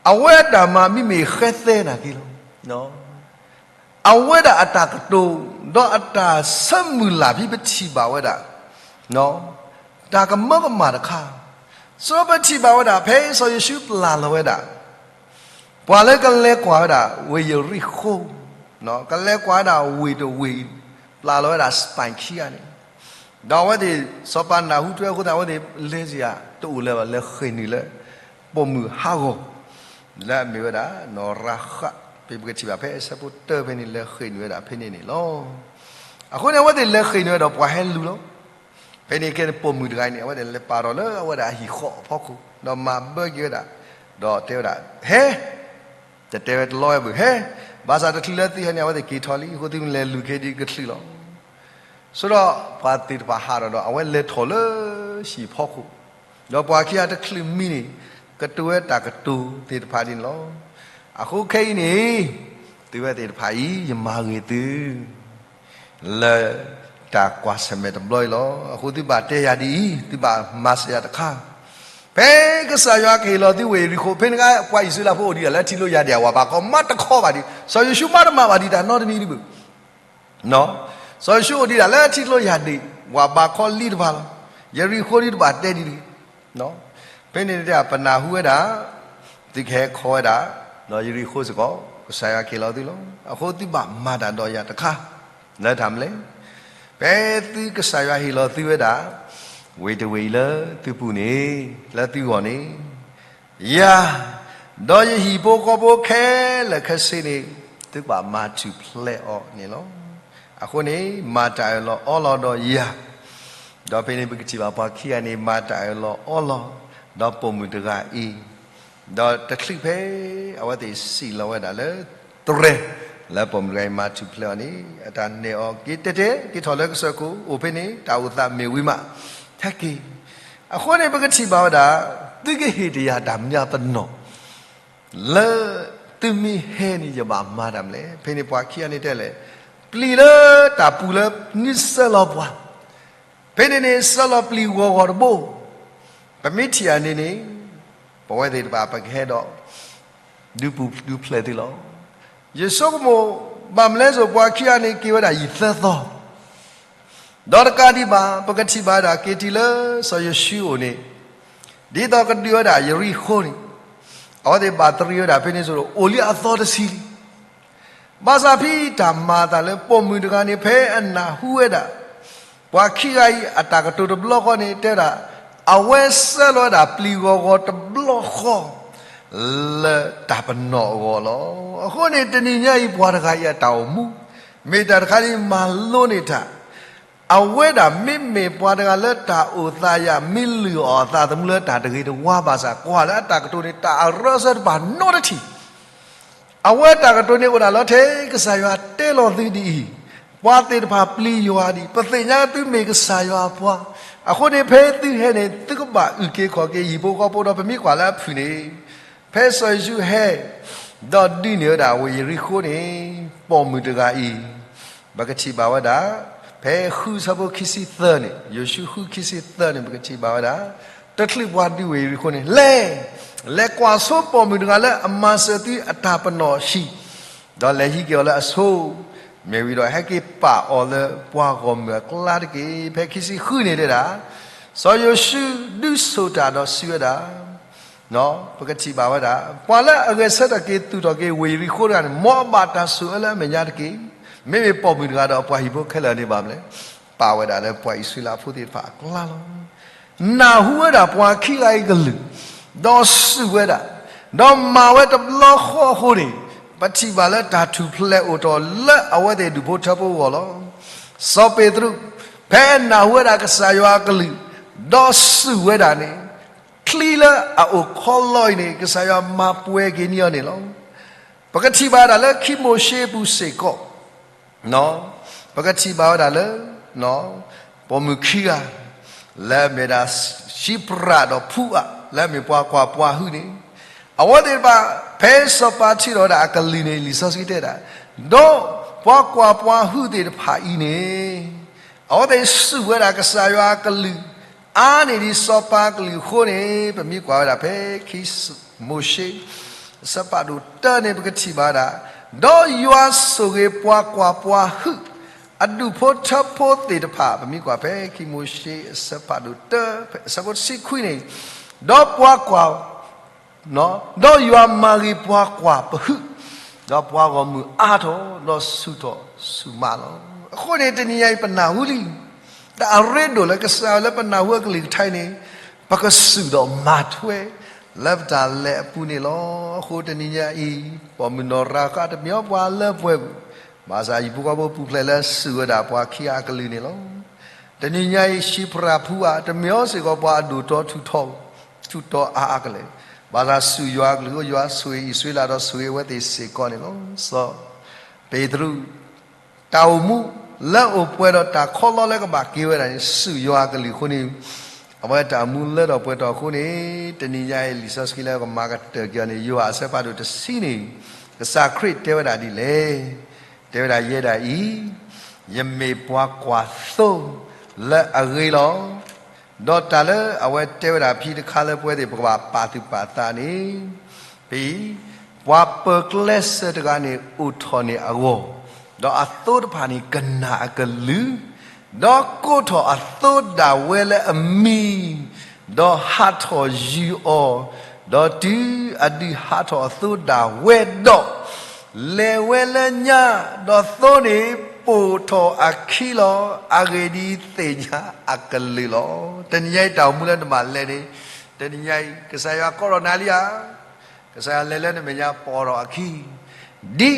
အဝဲအတၢ်မၤမ့မ့ၢ်ဃဲသဲနာ်က့လီၤ. အဝဲဒၣ်အတၢ်ကတိၤ, ဒီးအတၢ်ဆၢမုၢ်လၢ်ဖဲပထံၣ်ဘၣ်ဝဲဒၣ် တၢ်ကမၢကမၣ်တခါ, စီၤပထံၣ်ဘၣ်ဝဲဒၣ် ဖဲစီၤယိၤၡူပျၢ်လီၤဝဲဒၣ် ပှၤလၢကလဲၤကွၢ်ဝဲဒၣ် ဝ့ၢ်ယရံၣ်ဃိ, ကလဲၤကွၢ်ဝဲဒၣ်ဝ့ၢ်တဝ့ၢ်, ပျၢ်လီၤဝဲဒၣ် စပၢၣ်ခံဂၤန့ၣ်, ဒီးအဝဲသ့ၣ် စီၤပၤနၢ်ဟူထွဲအဃိသတး အဝဲသ့ၣ်လဲၤစ့ၢ်ဧါ, တအိၣ်လၢၤဘၣ်, လဲၤဃ့ၢ်နုာ်လၢ ပိာ်မုၣ်ဟးဂီၤ လၢအမ့ၢ်ဝဲဒၣ် နီၢ်ရၤဃး, ဖဲပကထံၣ်ဘၣ်ဖဲအဆၢဖိတၢဖဲန့ၣ် လဲၤဃ့ၢ်နုာ်ဝဲဒၣ်ဖဲန့ၣ်န့ၣ်လီၤ. အဃိန့ၣ် အဝဲသ့ၣ်လဲၤဃ့ၢ်နုာ်ဝဲဒီးပှၤဟဲလူၤလီၤ. ဖဲန့ၣ်ကဲပိာ်မုၣ်တဂၤန့ၣ် အဝဲသ့ၣ်လဲၤပာ်ထီၣ်လၢအဝဲဒၣ်အဟံၣ်ဃီအဖီခိၣ် ဒီးမၤဘၢက့ၤဝဲဒၣ်, ဒီးတဲဝဲဒၣ် ဟဲ, တတဲဝဲတလီဝဲဘၣ်, ဟဲ, ဘၣ်ဆၣ်တချုးလၢသုဟဲန့ၣ် အဝဲသ့ၣ်က့ၤထီၣ်လံ, အဃိသုမ့ၢ်လဲၤလူၤက့ၤဒ်ကချုးလီၤ. ဆိဒီးပှၤသ့ၣ်တဖၣ်ဟးထီၣ်ဒီး အဝဲလဲၤထီၣ်လၢဟံၣ်ဖီခိၣ်, ဒီးပှၤခံဂၤတချုးမံန့ၣ် ကတိၤဝဲတၢ်ကတိၤသ့ၣ်တဖၣ်ဒ်န့ၣ်လီၤ. အဃိခဲအံၤန့ၣ် သုဝဲသ့ၣ်တဖၣ်အံၤ ယမၤဂ့ၤသု လၢတၢ်ကွၢ်ဆၢၣ်မဲာ်တဘျီအံၤလီၤ. အဃိသုဘၣ်တဲယၤဒ်အံၤ, သုဘၣ်မၤစၢၤယၤတခါ, ဖဲကစၢ်ယွၤကဟ့ၣ်လီၤသုဝ့ၢ်ယရံၣ်ဃိ ဖဲန့ၣ်အခါ ပှၤအံၣ်စရ့လးဖိအိၣ်ဒံးဒၣ်လၢထံကျိယၢ်ဒ့ၣ် အဝၤဘးခီ မၤတခီဘၣ်ဒံး, စီၤယိၤၡူမၤတမၤဘၣ်ဒံးတၢ်နီတမံၤဒံးဘၣ်. စီၤယိၤၡူအိၣ်ဒံးဒၣ်လၢထံကျိယၢ်ဒ့ၣ် ဝၤဘးခီလံတဖၣ်လီၤ. ယရံၣ်ဃိဒံးတဘၣ်တဲဒံးတဂ့ၤ. ဖဲန့ၣ်တဲပနၢ်ဟူဝဲဒၣ်, သုကဟဲခီဝဲဒၣ်, ဒီးယရံၣ်ဃိစ့ၢ်ကီး ကစၢ်ယွၤကဟ့ၣ်လီၤသုလီၤ. အဃိသုဘၣ်မၤတၢ်ဒီးယၤတခါ, လၢတၢ်မနုၤလဲၣ်, ဖဲသုကစၢ်ယွၤဟ့ၣ်လီၤသုဝဲဒၣ် ဝ့ၢ်တဝ့ၢ်အံၤလၢသုပူၤန့ၣ်, လၢသုဂီၢ်န့ၣ်, ယၤ, ဒီးယဟံၣ်ဖိဃီဖိခဲလၢာ်ခဲဆ့န့ၣ်, သုဘၣ်မၤထူၣ်ဖျဲးအီၤန့ၣ်လီၤ. အဃိန့ၣ် မၤတၢ်အၢၣ်လီၤအီလီၤဒီးယၤ, ဒီးဖဲန့ၣ်ပကထံၣ်ဘၣ်ပှၤခံဂၤန့ၣ် မၤတၢ်အၢၣ်လီၤအီလီၤ, ဒီးပိာ်မုၣ်တဂၤအံၤ, ဒီးတချုးဖဲ အဝဲသ့ၣ်စံးလီၤဝဲဒၣ်လၢ တြဲၤ, လၢပိာ်မုၣ်တဂၤအံၤမၤထူၣ်ဖျဲးအီၤန့ၣ် အတၢ်နဲၣ်အီၤက့ၤတဲတဲ က့ၤထီၣ်လၢကစၢၢ်ခိၣ်အိၣ်ဖဲန့ၣ် တၢ်အိၣ်သးမ့ၢ်ဝံၤမး, ထဲက့ၤ, အဃိန့ၣ်ပကထံၣ်ဘၣ်ဝဲဒၣ်, သုကဟ့ၣ်တယၤတၢ်မနုၤပနီၣ် လၢသုမ့ၢ်ဟဲန့ၣ် ယဘၣ်မၤတၢ်မနုၤလဲၣ်. ဖဲန့ၣ်ပှၤခံဂၤန့ၣ်တဲလဲၣ်, ပျံၤလၢတၢ်ပူၤလၢနုၣ်စၢလီၤပှၤ, ဖဲန့ၣ်န့ၣ် စၢလီၤပျံၤဂီၤဂီၤတဘိ, ပမ့ၢ်ထံၣ်ဧါန့ၣ်န့ၣ်, ပဝဲသ့ၣ်တဖၣ်ပကဟဲဒီး ဒုးပူၤဒုးဖျဲးသုလီၤ. ယဆိကမိၣ်, ဘၣ်မနုၤလဲၣ်စိၤ ပှၤခံဂၤန့ၣ်က့ၤဝဲဒၣ်ယံာ်သၢသီ ဒီးတကးဒံးဘၣ် ပကထံၣ်ဘၣ်ဒၣ်က့ၤတုၤလၢစီၤယိၤၡူအိၣ်န့ၣ်, ဒ်သိးကဒုးဝဲဒၣ်ယရံၣ်ဃိန့ၣ်, အဝဲသ့ၣ်ဘၣ်တရံးဝဲဒၣ်ဖဲန့ၣ်စိၤဒီး အိၣ်လံအသီတဆံလံ. ဘၣ်ဆၣ်ဖဲတၢ်မၤအသးလၢပိာ်မုၣ်တဂၤန့ၣ် ဖဲအနၢ်ဟူဝဲဒၣ် ပှၤခံဂၤအံၤအတၢ်ကတိၤတဘျီဃီန့ၣ် တဲဝဲဒၣ်, အဝဲစၢလီၤဝဲဒၣ်ပျံၤဂီၤဂီၤတဘျီဃီ လၢတၢ်ပနီၣ်အဂီၢ်လီၤ. အဃိန့ၣ် တနံၤညါအံၤပှၤတဂၤအံၤအတၢ်အိၣ်မူ, မ့ၢ်တၢ်တခါန့ၣ်မၤလိန့ၢ်တၢ် အဝဲဒၣ်မ့မ့ၢ်ပှၤတဂၤလၢတၢ်အိၣ်သးယၤ မ့ၢ်လုၢ်အီၣ်အသးသမူလၢတၢ်တဂ့ၤတဝါဘၣ်ဆၣ် ကွၢ်လၢအတၢ်ကတိၤန့ၣ် တၢ်အရၢစၢတဖၣ်နီတထံၣ် အဝဲတၢ်ကတိၤန့ၣ်အိၣ်ဒၣ်လီၤထဲ ကစၢ်ယွၤတဲလီၤသုဒ်အံၤ, ပှၤသ့ၣ်တဖၣ်ပျံၤယွၤဒံး, ပသ့ၣ်ညါသုမ့ၢ်ကစၢ်ယွၤအပှၤ, အဃိန့ၣ်ဖဲသုဟဲန့ၣ် သုကဘၣ်အုၣ်က့ၤခီၣ်က့ၤဟံၣ်ဖိဃီဖိဒီး ပမ့ၢ်ကွၢ်လၢအဖုၣ်န့ၣ်, ဖဲစီၤယိၤၡူဟဲ ဒီးဒုးန့ၢ်ဝဲဒၣ်ဝ့ၢ်ယရံၣ်ဃိန့ၣ်, ပိာ်မုၣ်တဂၤအံၤ ပကထံၣ်ဘၣ်ဝဲဒၣ်, ဖဲဃုဆၢဖိခံဆံသၢန့ၣ်, ယိၤၡူဃုခံဆံသၢန့ၣ် ပကထံၣ်ဘၣ်ဝဲဒၣ်, တချုးပှၤဒုးဝ့ၢ်ယရံၣ်ဃိန့ၣ် လဲၤ, လဲၤကွၢ်ဆိပိာ်မုၣ်တဂၤလၢအမၤစၢၤသုအတၢ်ပနီၣ်ဟံၣ်, ဒီးလဲၤဟံးက့ၤအီၤလၢအဆိ, မ့ၢ်ဝံၤဒီးဟဲက့ၤပာ်အီၤလၢပှၤဂီၢ်မုၢ်အကျါတက့ၢ်. ဖဲခံဆံဃုန့ၣ်တဲဒၣ်, စီၤယိၤၡူဒုးဆိၣ်တၢ်ဒီးစံးဝဲဒၣ် ပကထံၣ်ဘၣ်ဝဲဒၣ် ပှၤလၢအဂဲၤဆၢထၢၣ်က့ၤသူၣ်ထီၣ်က့ၤဝ့ၢ်ယရံၣ်ဃိၤတဂၤန့ၣ် မ်အဘၣ်တၢ်ဆိၣ်အၢလၢအမဲာ်ညါတက့ၢ်. မ့မ့ၢ်ပိာ်မုၣ်တဂၤဒီးအပှၤဟံၣ်ဖိခဲလၢာ်န့ၣ်ဘၣ်မနုၤလဲၣ်, ပာ်ဝဲဒၣ်လၢပှၤအံၣ်စရ့လးဖိသ့ၣ်တဖၣ်အကျါလီၤ. နၢ်ဟူဝဲဒၣ်ပှၤခံဂၤအံၤကလုၢ်, ဒီးစူၢ်ဝဲဒၣ်, ဒီးမၤဝဲတဘျီဃီအဃိန့ၣ်, ပထံၣ်ဘၣ်လၢတၢ်ထူၣ်ဖျဲးအိၣ်ထီၣ်လၢအဝဲသ့ၣ်ဒူၣ်ဖိထၢဖိအဂီၢ်လီၤ. စီၤပ့းတရူး, ဖဲနၢ်ဟူဝဲဒၣ်ကစၢ်ယွၤအကလုၢ်, ဒီးစူၢ်ဝဲဒၣ်န့ၣ်, ချံလၢအအိၣ်ခီလီအံၤန့ၣ် ကစၢ်ယွၤမၤပှဲၤက့ၤန့ၢ်အီၤန့ၣ်လီၤ. ပကထံၣ်ဘၣ်ဝဲဒၣ်လၢခံမိၤၡ့အပူၤစ့ၢ်ကီး ပကထံၣ်ဘၣ်ဝဲဒၣ်လၢ ပိာ်မုၣ်ခံဂၤ လၢအမ့ၢ်ဒၣ် ၡံပြးဒီးဖူအး လၢအမ့ၢ်ပှၤကွၢ်ပှၤဟုၣ်န့ၣ်, အဝဲသ့ၣ်တဖၣ် ဖဲစီၤပၤထံၣ်ထီၣ်ဝဲဒၣ်အကလုၢ်န့ၣ် လံာ်စီဆှံတဲဒၣ်, ဒီးပှၤကွၢ်ပှၤဟုၣ်သ့ၣ်တဖၣ်အံၤန့ၣ် အဝဲသ့ၣ်စူၢ်ဝဲဒၣ်ကစၢ်ယွၤအကလုၢ် အါန့ၢ်ဒံးစီၤပၤအကလုၢ်အဃိန့ၣ် ပမ့ၢ်ကွၢ်ဝဲဒၣ်ဖဲခံမိၤၡ့ အဆၢဖးဒိၣ်တၢန့ၣ် ပကထံၣ်ဘၣ်ဝဲဒၣ်, ဒီးယွၤဆိၣ်ဂ့ၤပှၤကွၢ်ပှၤဟုၣ် အဒူၣ်ဖိထၢဖိသ့ၣ်တဖၣ် ပမ့ၢ်ကွၢ်ဖဲခံမိၤၡ့ အဆၢဖးဒိၣ်တၢ အဆၢဖိတဆံခွံန့ၣ်, ဒီးပှၤကွၢ် ဒီးယွၤမၤဂ့ၤပှၤကွၢ်ပဟုၣ်, ဒီးပှၤဂီၢ်မုၢ်အါထီၣ် ဒီးဆူၣ်ထီၣ်ဆူၣ်မးလီၤ. အဃိန့ၣ် တနံၤညါအံၤပနၢ်ဟူလံ တၢ်အရ့ဒိၣ်လၢကစၢ်ယွၤလၢပနၢ်ဟူအကလုၢ်ကထါအံၤန့ၣ်, ပကစူၢ်ဒီးမၤထွဲ လၢပတၢ်လဲၤအပူၤန့ၣ်လီၤ. အဃိတနံၤညါအံၤ, ပိာ်မုၣ်နီၢ်ရၤဃးတမ့ၢ်ပှၤလၢပှဲၤပူၤ, ဘၣ်ဆၣ်ဟံၣ်ဖိဃီဖိပူၤဖျဲးလၢစူၢ်ဝဲဒၣ်ပှၤခံဂၤအကလုၢ်န့ၣ်လီၤ. တနံၤညါအံၤ ၡံပြးဖူအး တမ့ၢ်အီၤစ့ၢ်ကီးပှၤအဒိၣ်တီထူၣ်တီ ထူၣ်တီအါအါကလဲာ်, ဘၣ်ဆၣ်စူၢ်ယွၤအကလုၢ်အဃိ ယွၤဆိၣ်ဂ့ၤအံၣ်စရ့လးဒီးဆိၣ်ဂ့ၤအဝဲသ့ၣ်စ့ၢ်ကီးန့ၣ်လီၤ. စီၤပ့းတရူး တၢ်အိၣ်မူလၢအိၣ်ပှဲၤဒီးတၢ်ခီလီလၢကဘၣ်က့ၤဝဲဒၣ်န့ၣ် စူၢ်ယွၤအကလုၢ်အဃိန့ၣ်, အဝဲတၢ်အိၣ်မူလၢထီၣ်ပှဲၤထီၣ်အဃိန့ၣ်, တနံၤညါအံၤလံာ်စီဆှံလၢကမၤကတၢၢ်က့ၤအီၤန့ၣ် ယိၤဟၣ်အဆၢဖးဒိၣ်တဆံန့ၣ်, ကစၢ်ခရံာ်တဲဝဲဒၣ်ဒ်လဲၣ်. တဲဝဲဒၣ်ယဲဒၣ်အံၤ, ယမ့ၢ်ပှၤကွၢ်သိလၢအဂ့ၤလီၤ. ဒီးတၢ်လၢအဝဲတဲဝဲဒၣ်ဖဲတခါလၢပဝဲသ့ၣ်ပကဘၣ်ပာ်သူၣ်ပာ်သးန့ၣ်, ဖဲအံၤ, ပှၤပၢၤကျဲစၢၤတဂၤန့ၣ် အိၣ်ထီၣ်န့ၢ်အဂီၢ်, ဒီးအသိတဖၣ်န့ၣ်ကနၣ်အကလုၢ်, ဒီးကိးထီၣ်အသိဒၣ်ဝဲလၢအမံၤ, ဒီးဟးထီၣ်ယုာ်အီၤ, ဒီးတုၤအဒုးဟးထီၣ်အသိဒၣ်ဝဲဒီး လဲၤဝဲလၢညါ, ဒီးသိန့ၣ်ပိာ်ထီၣ်အခံလီၤ. အဂ့ၢ်ဒ်အံၤ, သ့ၣ်ညါအကလုၢ်လီၤ. တနံၤညါအံၤတၢ်အိၣ်မူလၢနဘၣ်လဲၤန့ၣ်, တနံၤညါအံၤ ကစၢ်ယွၤကိးထီၣ်နၤလံဧါ. ကစၢ်ယွၤလဲၤလၢနမဲာ်ညါပိာ်ထီၣ်အခံ, ဒ်သိ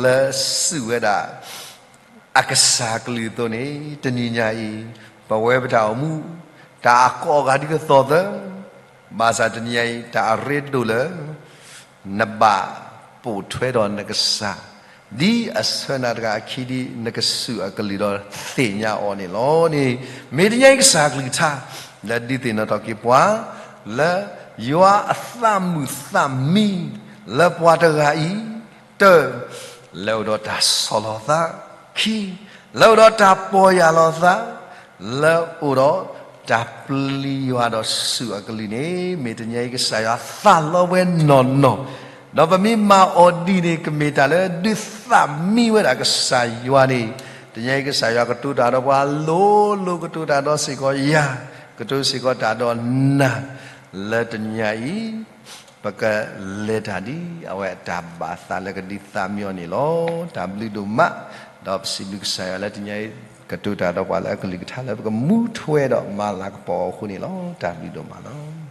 လၢစူၢ်ဝဲဒၣ် အကစၢ်ကလုၢ်အသိးန့ၣ်, တနံၤညါအံၤ, ပဝဲပတၢ်အိၣ်မူ, တၢ်အကိးအဂၤဒ်သိးသိးသၢ, ဘၣ်ဆၣ်တနံၤညါအံၤ တၢ်အရ့ဒိၣ်လၢ နဘၣ်ပိာ်ထွဲဒီးနကစၢ်, ဒ်အဆၢနၤတဂၤအခံဒ်နကစူၢ်အကလုၢ်ဒီး သ့ၣ်ညါအီၤန့ၣ်လီၤန့ၣ်, မ့ၢ်တနံၤညါအံၤကစၢ်ကလုၢ်ကထါ လၢဒုးသ့ၣ်နီၣ်ထီၣ်က့ၤပှၤ လၢယွၤအသးမုာ်သးမံ လၢပှၤတဂၤအံၤ, တၢ, လၢအိၣ်ဒီးတၢ်ဆီၣ်လီၤသး, ခံ, လၢအိၣ်ဒီးတၢ်ပီၢ်ယၢ်လီၤသး, လၢအိၣ်ဒီးတၢ်ပျံၤယွၤဒီးစူၢ်အကလုၢ်န့ၣ်, မ့ၢ်တနံၤညါအံၤကစၢ်ယွၤသးလီဝဲနီၢ်နီၢ်, ဒီးပမ့ၢ်မၤအီၤဒ်န့ၣ် ကမ့ၢ်တၢ်လၢဒုးသးမံဝဲဒၣ်ကစၢ်ယွၤန့ၣ်, တနံၤညါအံၤကစၢ်ယွၤကတိၤတၢ်ဒီးပှၤလိၤလိၤ ကတိၤတၢ်ဒီးစ့ၢ်ကီးယၤ, ကတိၤစ့ၢ်ကီးတၢ်ဒီးနၤ, လၢတနံၤညါအံၤ ပကလဲၤတၢ်ဒ်အဝဲအတၢ်ဘၣ်သးလၢကဒုးသးမံအီၤန့ၣ်လီၤ. တၢ်ဘျုးဒိၣ်မး, ဒီးပစံးဘျုးကစၢ်ယွၤလၢတနံၤညါအံၤ ကတိၤတၢ်ဒီးပှၤလၢအကလုၢ်ကထါလၢပကမူထွဲဒီးမၤလၤကပီၤအီၤအဃိန့ၣ်လီၤ. တၢ်ဘျုးဒိၣ်မးလီၤ.